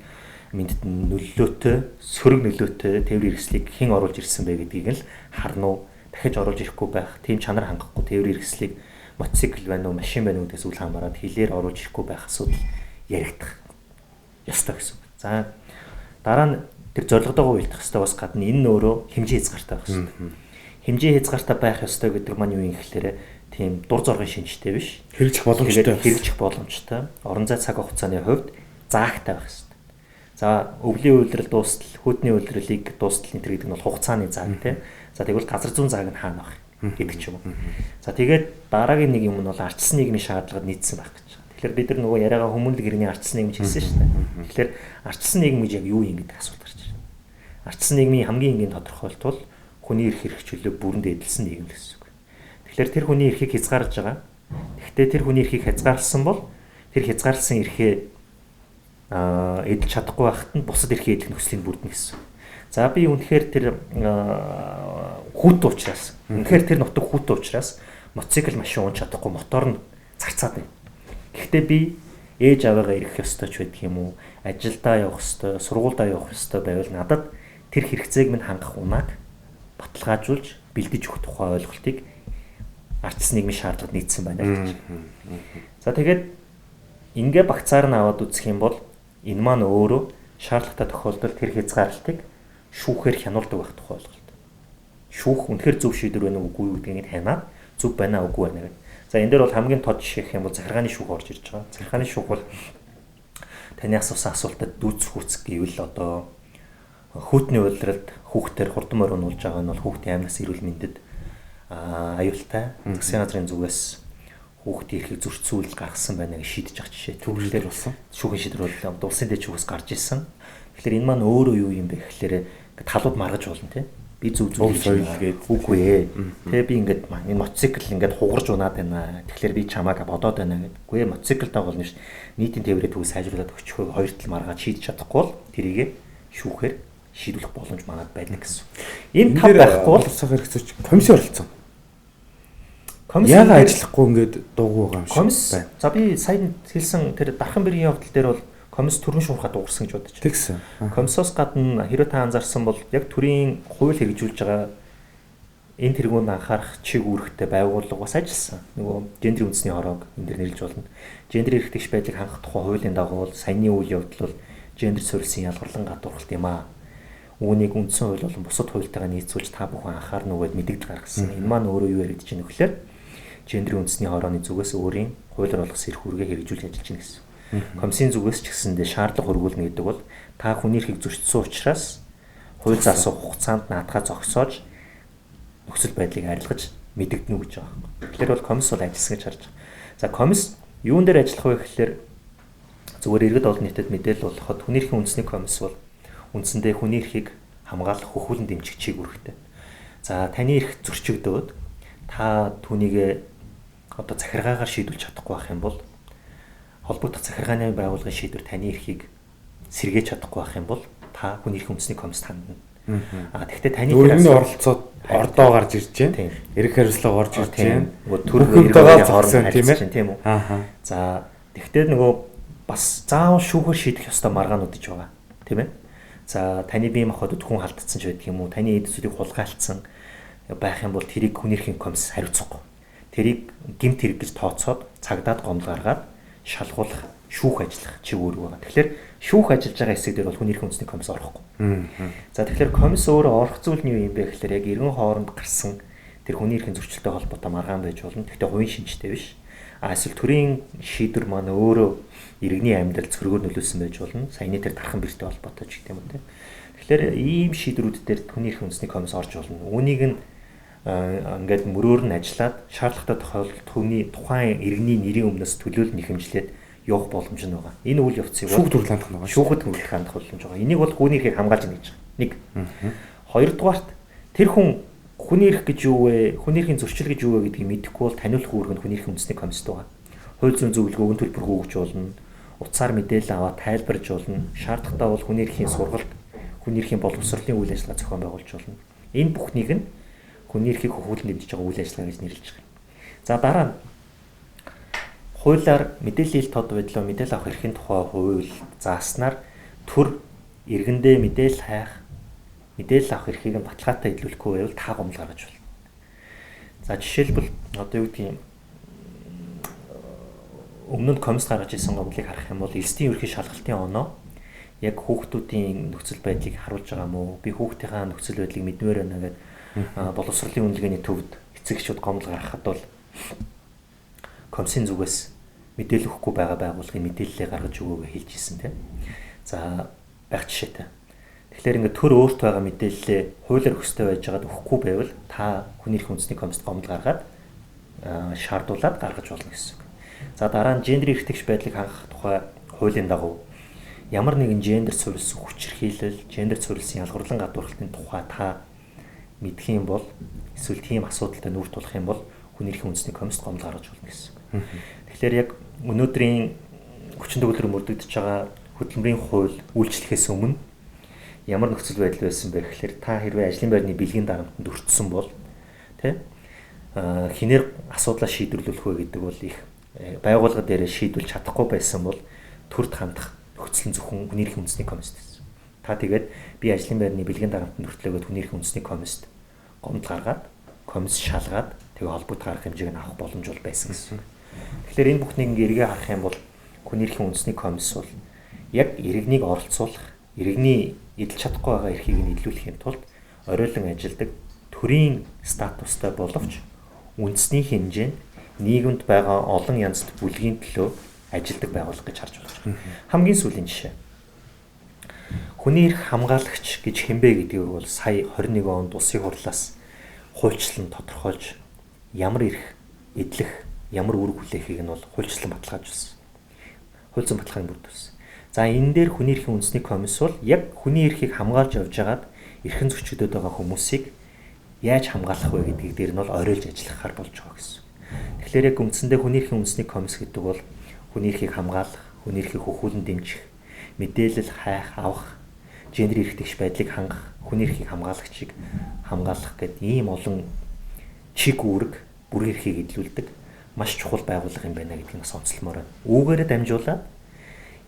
мэндэд нөлөөтэй, сөрөг нөлөөтэй тээврийн хэрэгслийг хэн оруулж ирсэн бэ гэдгийг л харна уу? Дахиж оруулж ирэхгүй байх, тийм чанар хангахгүй тээврийн хэрэгслийг мотоцикл байна уу, машин байна уу гэдгээс үл хамааран хилээр оруулж ирэхгүй байх асуудал яригдах ёстой гэсэн үг. За дараа нь тэр зорилготойгоо уялдах ёстой бас гадна энэ нь өөрөө хэмжээ хязгаартай байх ёстой. Хэмжээ хязгаартай байх ёстой гэдэг маань юу юм гэхлээрэ тийм дур зоргын шинжтэй биш. Хэрэгжих боломжтой. Хэрэгжих боломжтой. Орон зай цаг хугацааны хувьд заагтай байх ёстой. За өвлийн үйлрэл дуустал, хүүтний үйлрэлийг дуустал энэ төр гэдэг нь бол хугацааны зааг тийм. За тэгвэл газар зүүн зааг нь хаана байх гэдэг ч юм уу. За тэгээд дараагийн нэг юм нь бол ардчилсан нийгмийн шаардлагад нийцсэн байх гэж байна. Тэгэхээр бид нар нөгөө яриагаа хүмүүнлэг иргэний ардчилсан нийгэм гэж хэлсэн шүү дээ. Тэгэхээр ардчилсан нийгэм гэж яг юу юм гэдэг асуулт гарч ирнэ. Ардчилсан нийгмийн хамгийн энгийн тодорхойлолт бол хүний эрх эрх чөлөө бүрэн дээдэлсэн нийгэм л гэсэн үг. Тэгэхээр тэр хүний эрхийг хязгаарлаж байгаа. Тэгэхдээ тэр хүний эрхийг хязгаарласан бол тэр хязгаарласан эрхээ эдэлж чадахгүй байхад нь бусад эрхээ эдлэх нөхцөлийг бүрдэнэ гэсэн. За би үнэхээр тэр хүүтэн учраас, үнэхээр тэр нутаг хүүтэн учраас мотоцикл машин унж чадахгүй мотор нь зарцаад байна. Гэхдээ би ээж аваагаа ирэх ёстой ч байдаг юм уу, ажилдаа явах ёстой, сургуульдаа явах ёстой байвал надад тэр хэрэгцээг минь хангах унааг баталгаажуулж бэлдэж өгөх тухай ойлголтыг ардчилсан нийгмийн шаардлагад нийцсэн байна гэж. За тэгээд ингээ багцаар нь аваад үзэх юм бол энэ маань өөрөө шаардлагатай тохиолдолд тэр хязгаарлалтыг шүүхээр хянуулдаг байх тухай ойлголт. Шүүх үнэхээр зөв шийдвэр байна уу үгүй юу гэдгийг хянаад зөв байна үгүй байна гэдэг. За энэ дээр бол хамгийн тод жишээ гэх юм бол захиргааны шүүх орж ирж байгаа. Захиргааны шүүх бол таны асуусан асуултад дүүцэх үүсэх гэвэл одоо хүүтний улиралд хүүхдээр хурдан морь унуулж байгаа нь бол хүүхдийн амнаас эрүүл мэндэд аюултай. Засгийн газрын зүгээс хүүхдийн эрхийг зөрчсөн үйл гаргасан байна гэж шийдэж байгаа жишээ. Шүүхлээр болсон. Шүүхийн шийдвэр бол улсын дэд шүүхээс гарч ирсэн. Тэгэхээр энэ маань өөрөө юу юм бэ гэхлээр талууд маргаж болно тий. Би зөв зөв соёл гээд үгүй ээ. Тэ би ингээд энэ мотоцикл ингээд хугарч унаад байна. Тэгэхээр би чамааг бодоод байна гэдэг. Үгүй ээ, мотоциклтай болно ш. Нийтийн тээврээ түг сайжруулад өгчхөө хоёр тал маргаад шийдэж чадахгүй бол тэрийг шүүхээр шийдвэрлэх боломж манад байдаг гэсэн. Энэ тав байхгүй бол улсын хэрэгцээч комисс оролцсон. Комисс яагаад ажиллахгүй ингээд дуугүй байгаа юм шиг комисс. За би сая хэлсэн тэр дархан бэргийн явдал дээр бол комисс түргэн шуурхаа дуугарсан гэж бодож байна. Тэгсэн. Комиссоос гадна хэрвээ та анзаарсан бол яг төрийн хууль хэрэгжүүлж байгаа энэ тэргуунд анхаарах чиг үүрэгтэй байгууллага бас ажилласан. Нөгөө гендрийн үндэсний хороог энэ дэр нэрлэж болно. Гендер эрх тэгш байдлыг хангах тухай хуулийн дагуу саяны үйл явдал бол гендер суурилсан ялгарлан гадуурхалт юм аа. Үүнийг үндсэн хууль болон бусад хуультайгаа нийцүүлж та бүхэн анхаарна уу гэд мэдэгдэл гаргасан. Энэ маань өөрөө юу яригдж байна гэхээр гендрийн үндэсний хорооны зүгээс өөрийн хуулиар болгосон эрх үүргээ хэрэгжүүлж ажиллаж байна гэсэн. Комиссийн зүгээс ч гэсэндээ шаардлага хөргүүлнэ гэдэг бол та хүний эрхийг зөрчсөн учраас хууль заасан хугацаанд наадхаа зогсоож нөхцөл байдлыг арилгаж мэдэгдэнэ гэж байгаа юм. Тэгэхээр бол комисс бол ажилласан гэж харж байгаа. За комисс юун дээр ажиллах вэ гэхээр зүгээр иргэд олон нийтэд мэдээлэл болгоход хүний эрхийн үндэсний комисс бол үндсэндээ хүний эрхийг хамгаалах, хөхүүлэн дэмжих чиг үүрэгтэй. За таны эрх зөрчигдөөд та түүнийг одоо захиргаагаар шийдвэрлэж чадахгүй байх юм бол холбогдох захиргааны байгууллагын шийдвэр таны эрхийг сэргээж чадахгүй байх юм бол та хүний эрхийн үндэсний комисс хандна. А тэгвэл таны тэр оролцоод ордоо гарч ирж байна. Эрх хариуцлага орж ирж байна. Нөгөө төрхөнтэйгээ зогсон тийм ээ. Тийм үү? За тэгвэл нөгөө бас заавал шүүхээр шийдэх ёстой маргаанууд гэж байгаа. Тийм ээ? За таны бие махбодод хүн халдсан ч байдаг юм уу? Таны эд зүйлийг хулгайлцсан байх юм бол тэрийг хүний эрхийн комисс хариуцахгүй. Тэрийг гэмт хэрэг гэж тооцоод цагдаад гомдол гаргаад шалгуулах, шүүх ажиллах чиг үүрэг байгаа. Тэгэхээр шүүх ажиллаж байгаа хэсэг дээр бол хүний эрхийн үндэсний комисс орохгүй. За тэгэхээр комисс өөрөө орох зүйл нь юу юм бэ гэхээр яг эргэн хооронд гарсан тэр хүний эрхийн зөрчилтэй холбоотой маргаан байж болно. Гэхдээ хувийн шинжтэй биш. А эсвэл төрийн шийдвэр маань өөрөө иргэний амьдрал цөргөөр нөлөөлсөн байж болно. Саяны тэр дархан бэртэй холбоотой ч гэх юм уу те. Тэгэхээр ийм шийдвэрүүд дээр хүний эрхийн үндэсний комисс орж болно. Үүнийг нь ингээд мөрөөр нь ажиллаад шаардлагатай тохиолдолд түүний тухайн иргэний нэрийн өмнөөс төлөөлөл нэхэмжлээд явах боломж нь байгаа. Энэ үйл явцыг шүүхд хүртэл хандах нь байгаа. Шүүхэд хүртэл хандах боломж байгаа. Энийг бол хүний эрхийг хамгаалж байна гэж байгаа. Нэг. Хоёрдугаарт тэр хүн хүний эрх гэж юу вэ? Хүний эрхийн зөрчил гэж юу вэ гэдгийг мэдэхгүй бол таниулах үүрэг нь хүний эрхийн үндэсний комиссд байгаа. Хууль зүйн зөвлөгөө өн төлбөргүй өгч болно. Утсаар мэдээлэл аваад тайлбарж болно. Шаардлагатай бол хүний эрхийн сургалт, хүний эрхийн боловсролын үйл ажиллагаа зохион байгуулж болно. Энэ бүхнийг нь хүний эрхийг хөхүүлэн дэмжиж байгаа үйл ажиллагаа гэж нэрлэж байгаа. За дараа нь хуулиар мэдээллийн ил тод байдлаа мэдээлэл авах эрхийн тухай хууль зааснаар төр Иргэндээ мэдээлэл хайх, мэдээлэл авах эрхийг нь баталгаатай илүүлэхгүй байвал та гомдол гаргаж болно. За жишээлбэл одоо юу гэдгийг өмнө нь комисс гаргаж ирсэн гомдлыг харах юм бол элсдийн ерхий шалгалтын оноо яг хүүхдүүдийн нөхцөл байдлыг харуулж байгаа мó? Би хүүхдийнхаа нөхцөл байдлыг мэдмээр байна гэдэг боловсролын үнэлгээний төвд эцэг эхчүүд гомдол гаргахад бол комиссийн зүгээс мэдээлэл өгөхгүй байгаа байгууллагын мэдээллээ гаргаж өгөөгөө хэлж ирсэн тийм. За байх жишээтэй. Тэгэхээр ингээд төр өөрт байгаа мэдээллээ хуулиар өгөхтэй байж байгаад өгөхгүй байвал та хүний эрх үндэсний комиссд гомдол гаргаад шаардуулаад гаргаж болно гэсэн үг. За дараа нь гендер эрх тэгш байдлыг хангах тухай хуулийн дагуу ямар нэгэн гендер суурилсан хүчирхийлэл, гендер суурилсан ялгуурлан гадуурхалтын тухай та мэдэх юм бол эсвэл тийм асуудалтай нүүр тулах юм бол хүний эрхийн үндэсний комиссд гомдол гаргаж болно гэсэн үг. Тэгэхээр яг өнөөдрийн хүчин төгөлдөр мөрдөгдөж байгаа хөдөлмөрийн хууль үйлчлэхээс өмнө ямар нөхцөл байдал байсан бэ гэхээр та хэрвээ ажлын байрны бэлгийн дарамтанд өртсөн бол тий хинээр асуудлаа шийдвэрлүүлэх вэ гэдэг бол их байгууллага дээрээ шийдвэрлэж чадахгүй байсан бол төрд хандах нөхцөл нь зөвхөн хүний эрхийн үндэсний комиссд байсан. Та тэгээд би ажлын байрны бэлгийн дарамтанд өртлөөгөөд хүний эрхийн үндэсний комиссд гомдол гаргаад комисс шалгаад тэгээ холбогдох арга хэмжээг нь авах боломж бол байсан гэсэн. Тэгэхээр энэ бүхнийг ингээ эргээ харах юм бол хүний эрхийн үндэсний комисс бол яг иргэнийг оролцуулах, иргэний эдэлж чадахгүй байгаа эрхийг нь илүүлэхийн тулд оройлон ажилдаг төрийн статустай боловч үндэсний хэмжээнд нийгэмд байгаа олон янзт бүлгийн төлөө ажилдаг байгууллага гэж харж болж байгаа. Хамгийн сүүлийн жишээ. Хүний эрх хамгаалагч гэж хэмбэ гэдгийг бол сая 21 онд улсын хурлаас хуульчлан тодорхойлж ямар эрх эдлэх, ямар үүрэг хүлээхийг нь бол хуульчлан баталгаажуулсан. Хууль зүйн баталгааг бүрдүүлсэн. За энэ дээр хүний эрхийн үндэсний комисс бол яг хүний эрхийг хамгаалж явж байгаад эрхэн зөрчигдөд байгаа хүмүүсийг яаж хамгаалах вэ гэдгийг дээр нь бол оройлж ажиллахаар болж байгаа гэсэн. Тэгэхээр яг үндсэндээ хүний эрхийн үндэсний комисс гэдэг бол хүний эрхийг хамгаалах, хүний эрхийг хөхүүлэн дэмжих, мэдээлэл хайх, авах, гендер эрх тэгш байдлыг хангах, хүний эрхийг хамгаалагчийг хамгаалах гэдэг ийм олон чиг үүрэг, бүрэн эрхийг эдлүүлдэг маш чухал байгууллага юм байна гэдгийг бас онцлмоор байна. Үүгээрээ дамжуулаад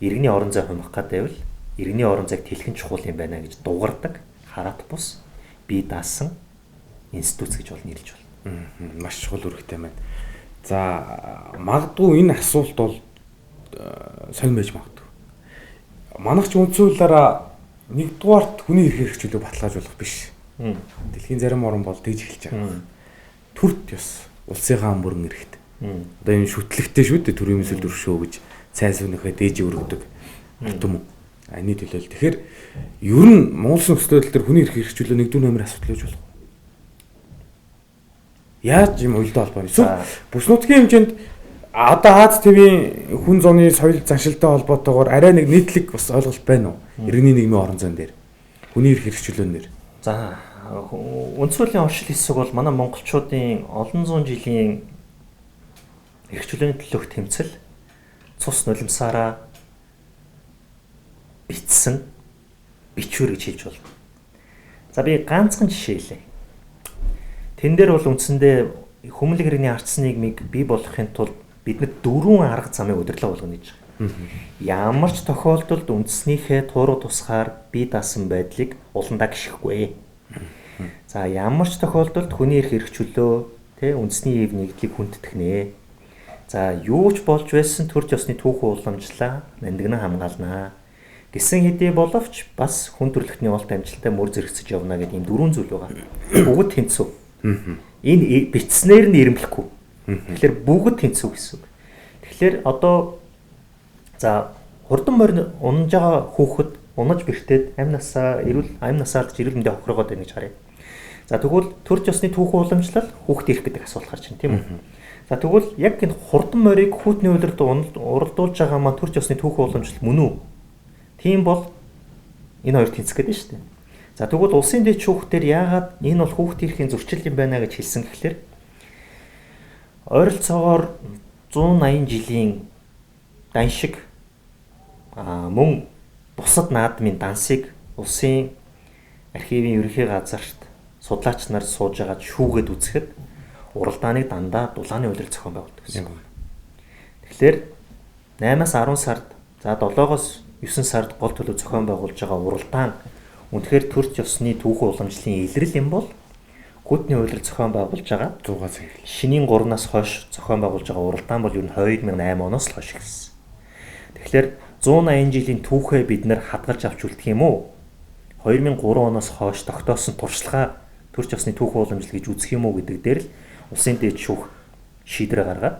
иргэний орон зай хумих гад байвал иргэний орон зайг тэлхэн чухал юм байна гэж дугардаг хараат бус бие даасан институт гэж бол нэрлэж байна. Маш чухал үүрэгтэй байна. За магадгүй энэ асуулт бол сонир байж магадгүй. Манайх ч үндсэн хуулиараа нэгдүгээрт хүний эрх хэрэгжүүлэг баталгаажуулах биш. Дэлхийн зарим орн бол тэгж эхэлж байгаа. Төрт ёс улсынхаа мөрөн эрхт. Одоо энэ шүтлэгтэй шүү дээ төрийн мэсэл дөршөө гэж сайн сүнийхээ дээжи өргөдөг ард түмэн. Аны төлөөл. Тэгэхээр ер нь Монгол улсын нөхцөл байдал дээр хүний эрх хэрэгжүүлэг нэгдүгээр номер асуудал байж болох. Яаж юм уялдаа холбоо. Эсвэл бүс нутгийн хэмжээнд одоо Аз ТV-ийн хүн зуны соёл заншилтай холбоотойгоор арай нэг нийтлэг бас ойлголт байна уу? Иргэний нийгмийн орон зайн дээр хүний эрх хэрэгжүүлэн дээр. За үндсэн хуулийн оршил хэсэг бол манай монголчуудын олон зуун жилийн эрх чөлөөний төлөөх тэмцэл цус нулимсаараа бичсэн бичвэр гэж хэлж болно. За би ганцхан жишээ хэлье. Тэн дээр бол үндсэндээ хүмүүнлэг иргэний ардсан нийгмийг бий болгохын тулд биднэрт дөрвөн арга замыг удирдлага болгоно гэж байгаа. Ямар ч тохиолдолд үндснийхээ тууруу тусгаар бие даасан байдлыг уландаа гიშгэхгүй. За ямар ч тохиолдолд хүний эрх эрх чөлөө тэ үндэсний ив нэгдлийг хүндэтгэх нэ. За юу ч болж байсан төрж ёсны түүхэн уламжлаа нандинан хамгаалнаа гэсэн хэдий боловч бас хүн төрөлхтний олт амжилттай мөр зэрэгцэж явна гэдэг ийм дөрвөн зүйл байгаа. Бүгд тэнцүү. Энэ бичснээр нь ирэмблэхгүй. Тэгэхээр бүгд тэнцүү гэсэн үг. Тэгэхээр одоо за хурдан морь унаж байгаа хүүхэд унаж бэртээд амь насаа эрүүл амь насаа алдаж эрүүл мэндийн хохирогоод байна гэж харъя. За тэгвэл төрж ёсны түүхэн уламжлал хүүхэд ирэх гэдэг асуулт гарч байна тийм үү? За тэгвэл яг энэ хурдан морийг хүүтний улиралд уралдуулж байгаа маань төрж ёсны түүхэн уламжлал мөн үү? Тийм бол энэ хоёр тэнцэх гэдэг нь шүү дээ. За тэгвэл улсын дэд шүүхтэр яагаад энэ бол хүүхд эрхийн зөрчил юм байна гэж хэлсэн гэхлээр ойролцоогоор 180 жилийн дан шиг мөн бусад наадмын дансыг улсын архивын ерөнхий газарт судлаач нар сууж агаад шүүгээд үзэхэд уралдааныг дандаа дулааны улирал зохион байгуулдаг гэсэн. Тэгэхээр 8-аас 10 сард за 7-оос 9 сард гол төлөв зохион байгуулж байгаа уралдаан үнэхээр төрч ёсны түүхэн уламжлалын илрэл юм бол хүйтний улирал зохион байгуулж байгаа 100 цэнхэл. Шинийн 3-наас хойш зохион байгуулж байгаа уралдаан бол ер нь 2008 оноос л хойш эхэлсэн. Тэгэхээр 180 жилийн түүхээ бид нэр хадгалж авч үлдэх юм уу? 2003 оноос хойш тогтоосон туршлагаа төрч ёсны түүхэн уламжлал гэж үзэх юм уу гэдэг дээр л улсын дээд шүүх шийдвэр гаргаад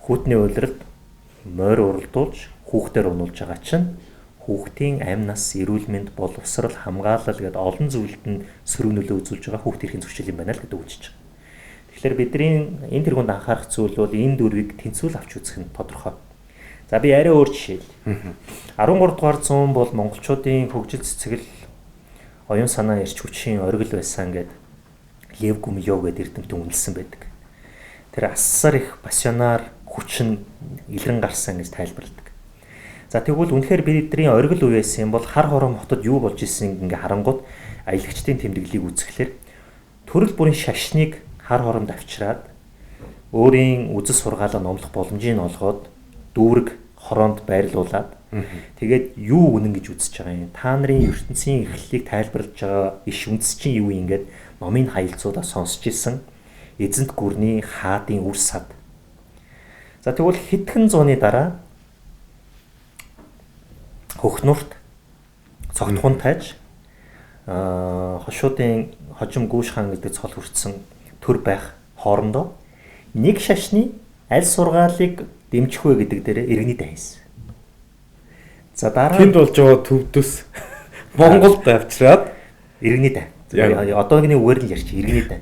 хүйтний улиралд морь уралдуулж хүүхдээр унуулж байгаа чинь хүүхдийн амь нас, эрүүл мэнд, боловсрал, хамгаалал гэдээ олон зүйлд нь сөрөг нөлөө үзүүлж байгаа хүүхд эрхийн зөрчил юм байна л гэдэг үгжиж байгаа. Тэгэхээр бидний энэ тэргуунд анхаарах зүйл бол энэ дөрвийг тэнцвэл авч үзэх нь тодорхой. За би арай өөр жишээ. 13 дугаар зуун бол монголчуудын хөгжил цэцгэл оюун санаа эрч хүчийн оргил байсан гэд Лев Гумилёв гэдэг эрдэмтэн үнэлсэн байдаг. Тэр асар их пассионар хүч нь илрэн гарсан гэж тайлбарладаг. За тэгвэл үнэхээр бидний оргил үе байсан юм бол хар хором хотод юу болж исэн ингээ харангууд аялагчдын тэмдэглэлийг үзэхлээр төрөл бүрийн шашныг хар хоромд авчираад өөрийн үзэл сургаалаа номлох боломжийг олгоод дүүрэг хороонд байрлуулад тэгээд юу үнэн гэж үзэж байгаа юм. Та нарын ертөнцийн эхлэлийг тайлбарлаж байгаа иш үндэс чинь юу юм ингээд номын хаялцуудаа сонсч исэн эзэнт гүрний хаадын үр сад. За тэгвэл хэдхэн зууны дараа хөхнурт цогтхун тайж хошуудын хожим гүүш хаан гэдэг цол хүртсэн төр байх хоорондоо нэг шашны аль сургаалыг дэмжих вэ гэдэг дээр иргэний дай хийсэн. За дараа тэнд болж байгаа төвдөс Монголд авчираад иргэний дай. Одоогийн үгээр нь ярьчих иргэний дай.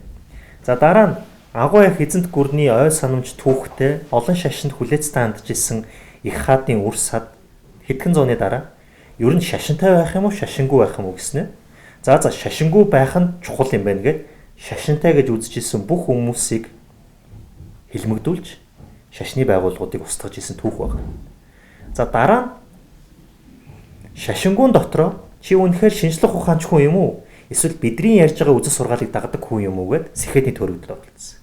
За дараа нь агуу их эзэнт гүрний ой санамж түүхтэй олон шашинд хүлээцтэй хандж исэн их хаадын үр сад хэдхэн зууны дараа ер нь шашинтай байх юм уу шашингүй байх юм уу гэснэ. За шашингүй байх нь чухал юм байна гэд шашинтай гэж үзэж исэн бүх хүмүүсийг хилмигдүүлж шашны байгууллагуудыг устгаж исэн түүх байна. За дараа нь шашингуун дотроо чи үнэхээр шинжлэх ухаанч хүн юм уу? Эсвэл бидний ярьж байгаа үзэл сургаалыг дагдаг хүн юм уу гэд сэхэдний төрөгдөл оролцсон.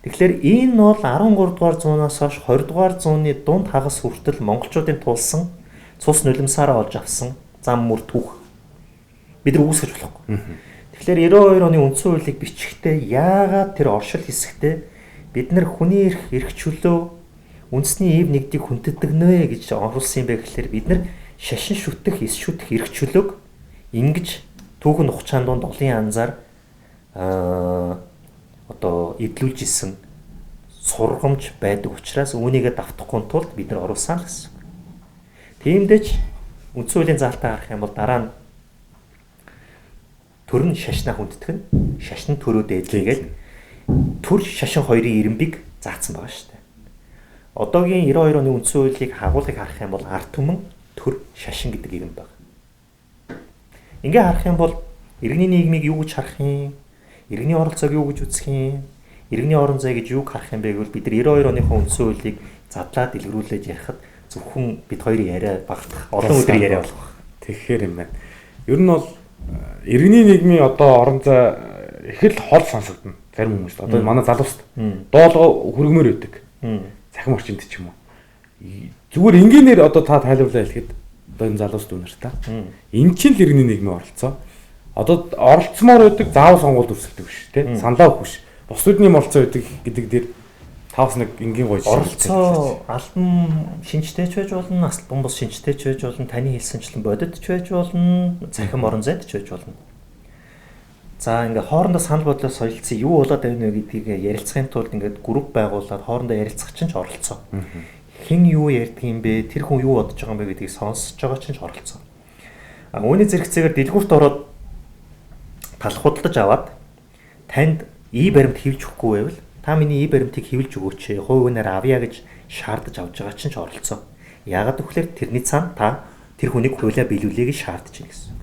Тэгэхээр энэ бол 13 дугаар зуунаас хойш 20 дугаар зууны дунд хагас хүртэл монголчуудын тулсан цус нулимсаараа олж авсан зам мөр түүх. Бид нар үүсгэж болохгүй. Тэгэхээр 92 оны үндсэн хуулийг бичихдээ яагаад тэр оршил хэсэгтээ бид нар хүний эрх, эрх чөлөө, үндэсний ив нэгдийг хүндэтдэг нэ гэж оруулсан юм бэ гэхлээр бид нар шашин шүтэх, эс шүтэх эрх чөлөөг ингэж түүхэн хугацаанд дунд олон янзаар одоо эдлүүлж исэн сургамж байдаг учраас үүнийгээ давтахгүй тулд бид нар оруулсан л гэсэн. Тиймдээ ч үндсэн хуулийн заалтаа харах юм бол дараа нь төр нь шашнаа хүндэтгэн, шашин төрөө дээдлээгээд төр шашин хоёрын ирэмбийг заасан байгаа шүү дээ. Одоогийн 92 оны үндсэн хуулийг агуулгыг харах юм бол ард түмэн төр шашин гэдэг ирэм байна. Ингээ харах юм бол иргэний нийгмийг юу гэж харах юм? Иргэний оролцоог юу гэж үзэх юм? Иргэний орон зай гэж юуг харах юм бэ гэвэл бид нар 92 оныхоо үндсэн хуулийг задлаад дэлгэрүүлж ярихад зөвхөн бид хоёрын яриа багтах олон өдрийн яриа болох байх. Тэгэхээр юм байна. Ер нь бол иргэний нийгмийн одоо орон зай их л хол сонсогдно. Зарим хүмүүст одоо манай залууст доолгоо хүргмээр байдаг. Цахим орчинд ч юм уу. Зүгээр энгийнээр одоо та тайлбарлаа хэлэхэд одоо энэ залуус дүүнер та. Энэ чинь л иргэний нийгмийн оролцоо. Одоо оролцмоор байдаг заавал сонгуульд өрсөлдөг биш тий. Саналаа өгөх биш. Бусдын оролцоо байдаг гэдэг дээр тавс нэг энгийн гоё жишээ. Оролцоо албан шинжтэй ч байж болно, албан бус шинжтэй ч байж болно, таны хэлсэнчлэн бодит ч байж болно, цахим орон зайд ч байж болно. За ингээ хоорондоо санал бодлоо солилцсон юу болоод байна вэ гэдгийг ярилцахын тулд ингээд групп байгуулад хоорондоо ярилцах чинь ч оролцоо. Хэн юу ярьдаг юм бэ? Тэр хүн юу бодож байгаа юм бэ гэдгийг сонсож байгаа чинь ч оролцоо. А үүний зэрэгцээгээр дэлгүүрт ороод талх худалдаж аваад танд и баримт хэвлж өгөхгүй байвал та миний и баримтыг хэвлж өгөөч, хувь хүнээр авъя гэж шаардаж авч байгаа чинь ч оролцоо. Яагаад гэвэл тэрний цаана та тэр хүнийг хуулиа биелүүлэе гэж шаардаж байна гэсэн.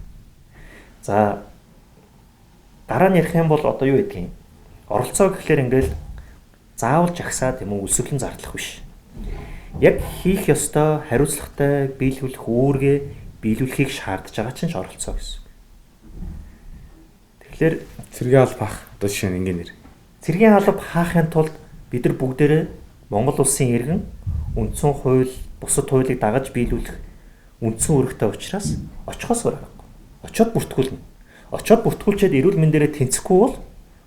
За дараа нь ярих юм бол одоо юу гэдгийг оролцоо гэхлээр ингээл заавал жагсаад юм уу үлсвэлэн зардлах биш. Яг хийх ёстой хариуцлагатай биелүүлэх үүргээ биелүүлэхийг шаардаж байгаа чинь ч оролцоо гэсэн. Тэгэхээр цэргийн алба хаах одоо жишээ нь ингээнэр. Цэргийн алба хаахын тулд бид нар бүгдээрээ Монгол улсын иргэн үндсэн хууль, бусад хуулийг дагаж биелүүлэх Үндсэн үүрэгтэй учраас очихоос өөр аргагүй. Очоод бүртгүүлнэ. Очоод бүртгүүлчихэд эрүүл мэндээрээ тэнцэхгүй бол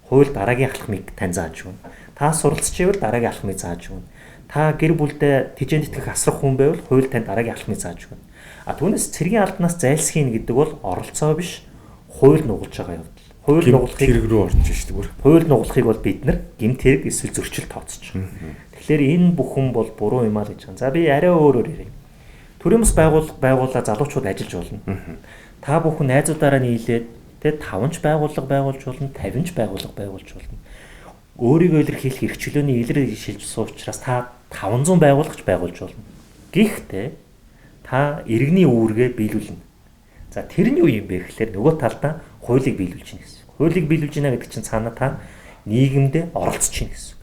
хууль дараагийн алхмыг тань зааж өгнө. Та суралцж ивэл дараагийн алхмыг зааж өгнө. Та гэр бүлдээ тэжээн тэтгэх асрах хүн байвал хууль тань дараагийн алхмыг зааж өгнө. А түүнээс цэргийн албанаас зайлсхийна гэдэг бол оролцоо биш, хууль нугалж байгаа явдал. Хууль нугалахыг хэрэг рүү орж штеп бүр. Хууль нугалахыг бол бид нар гэмт хэрэг эсвэл зөрчил тооцож байгаа. Тэгэхээр энэ бүхэн бол буруу юм аа л гэж байгаа. За би арай өөрөөр ярив. Төрийн бас байгууллага байгуулаа залуучууд ажиллаж болно. Та бүхэн найзуудаараа нийлээд тэ 5 ч байгууллага байгуулж болно, 50 ч байгууллага байгуулж болно. Өөрийгөө илэрхийлэх эрх чөлөөний илрэл шилжсэн учраас та 500 байгууллагач байгуулж болно. Гэхдээ та иргэний үүргээ биелүүлнэ. За тэр нь юу юм бэ гэхээр нөгөө талдаа хуулийг биелүүлж байна гэсэн. Хуулийг биелүүлж байна гэдэг чинь цаана та нийгэмдээ оролцож байна гэсэн.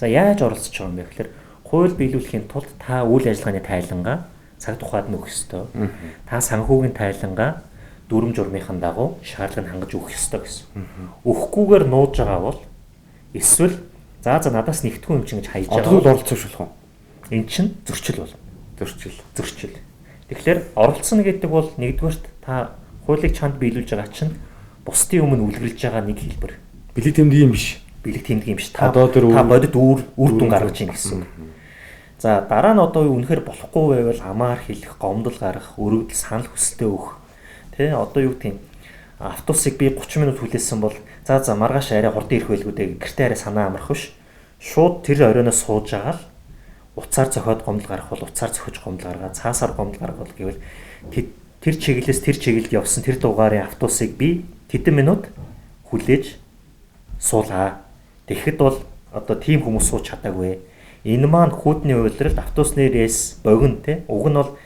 За яаж оролцож байгаа юм бэ гэхээр хууль биелүүлэхийн тулд та үйл ажиллагааны тайлангаа цаг тухайд нь өгөх ёстой. Та санхүүгийн тайлангаа дүрм журмынхан дагуу шаардлагыг хангаж өгөх ёстой гэсэн. Өгөхгүйгээр нууж байгаа бол эсвэл за надаас нэгтгэн юм чинь гэж хайж байгаа. Одоо л оролцож болох уу? Эн чинь зөрчил болно. Зөрчил. Тэгэхээр оролцсон гэдэг бол нэгдүгээрт та хуулийг чанд биелүүлж байгаа чинь бусдын өмнө үлгэрлэж байгаа нэг хэлбэр. Бэлэг тэмдэг юм биш. Бэлэг тэмдэг юм биш. Та бодит үр дүн гаргаж ийн гэсэн үг. За дараа нь одоо үнэхээр болохгүй байвал амаар хэлэх, гомдол гаргах, өргөдөл санал хүсэлтээ өгөх. Тэ одоо юу гэдэг юм? Автобусыг би 30 минут хүлээсэн бол за маргааш арай хурдан ирэх байлгүй дээ. Гэртээ арай санаа амрах биш. Шууд тэр оройноос сууж байгаа л уцаар зохиод гомдол гаргах бол уцаар зохиж гомдол гаргаа, цаасаар гомдол гаргах бол гэвэл тэр чиглэлээс тэр чиглэлд явсан тэр дугаарын автобусыг би тэдэн минут хүлээж суулаа. Тэгэхэд бол одоо тийм хүмүүс сууж чадаагүй. Энэ маань хүүдний улиралд автобусны рейс богино те. Уг нь бол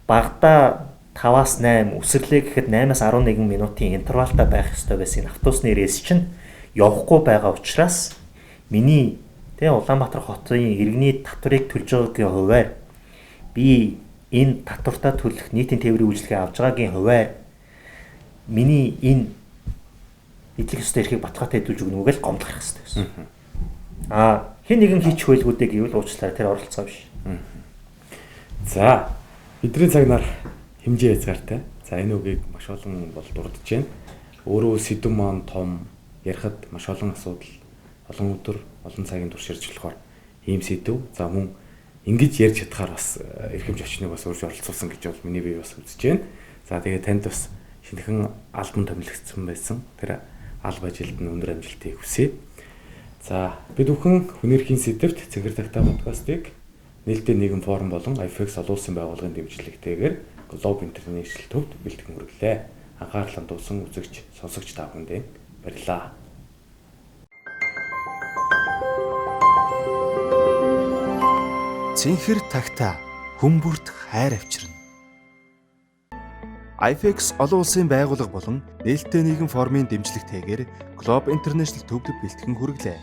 багадаа 5-аас 8 үсрэрлээ гэхэд 8-аас 11 минутын интервалтай байх ёстой байсан энэ автобусны рейс чинь явахгүй байгаа учраас миний тэ Улаанбаатар хотын иргэний татварыг төлж байгаагийн хувиар би энэ татвартаа төлөх нийтийн тээврийн үйлчилгээ авж байгаагийн хувиар миний энэ эдлэх ёстой эрхийг баталгаатай хэдүүлж өгнө үгээл гомдол гарах ёстой гэсэн. Аа хэн нэгэн хийчих байлгүй дээ гэвэл уучлаарай тэр оролцоо биш. За бидний цаг нар хэмжээ хязгаартай. За энэ үгийг маш олон бол дурдж байна. Өөрөө сэдв маань том ярихад маш олон асуудал олон өдөр олон цагийн турш ярьж болохоор ийм сэдв. За мөн ингэж ярьж чадхаар бас эрхэмж очныг бас өөрч оролцуулсан гэж бол миний бие бас үзэж байна. За тэгээ танд бас шинэхэн албан томилогдсон байсан. Тэр алба ажилд нь өндөр амжилтыг хүсье. За бид бүхэн хүн эрхийн сэдэвт Цэнхэр тагтаа подкастыг нээлттэй нийгэм форум болон IFEX олон улсын байгууллагын дэмжлэгтэйгээр Globe International төвд бэлтгэн хүргэлээ. Анхаарал хандуулсан үзэгч, сонсогч та бүхэндээ баярлалаа. Цэнхэр тагтаа хүмүүрт хайр авчирна. IFEX олон улсын байгууллага болон нээлттэй нийгэм форумын дэмжлэгтэйгээр Globe International төвд бэлтгэн хүргэлээ.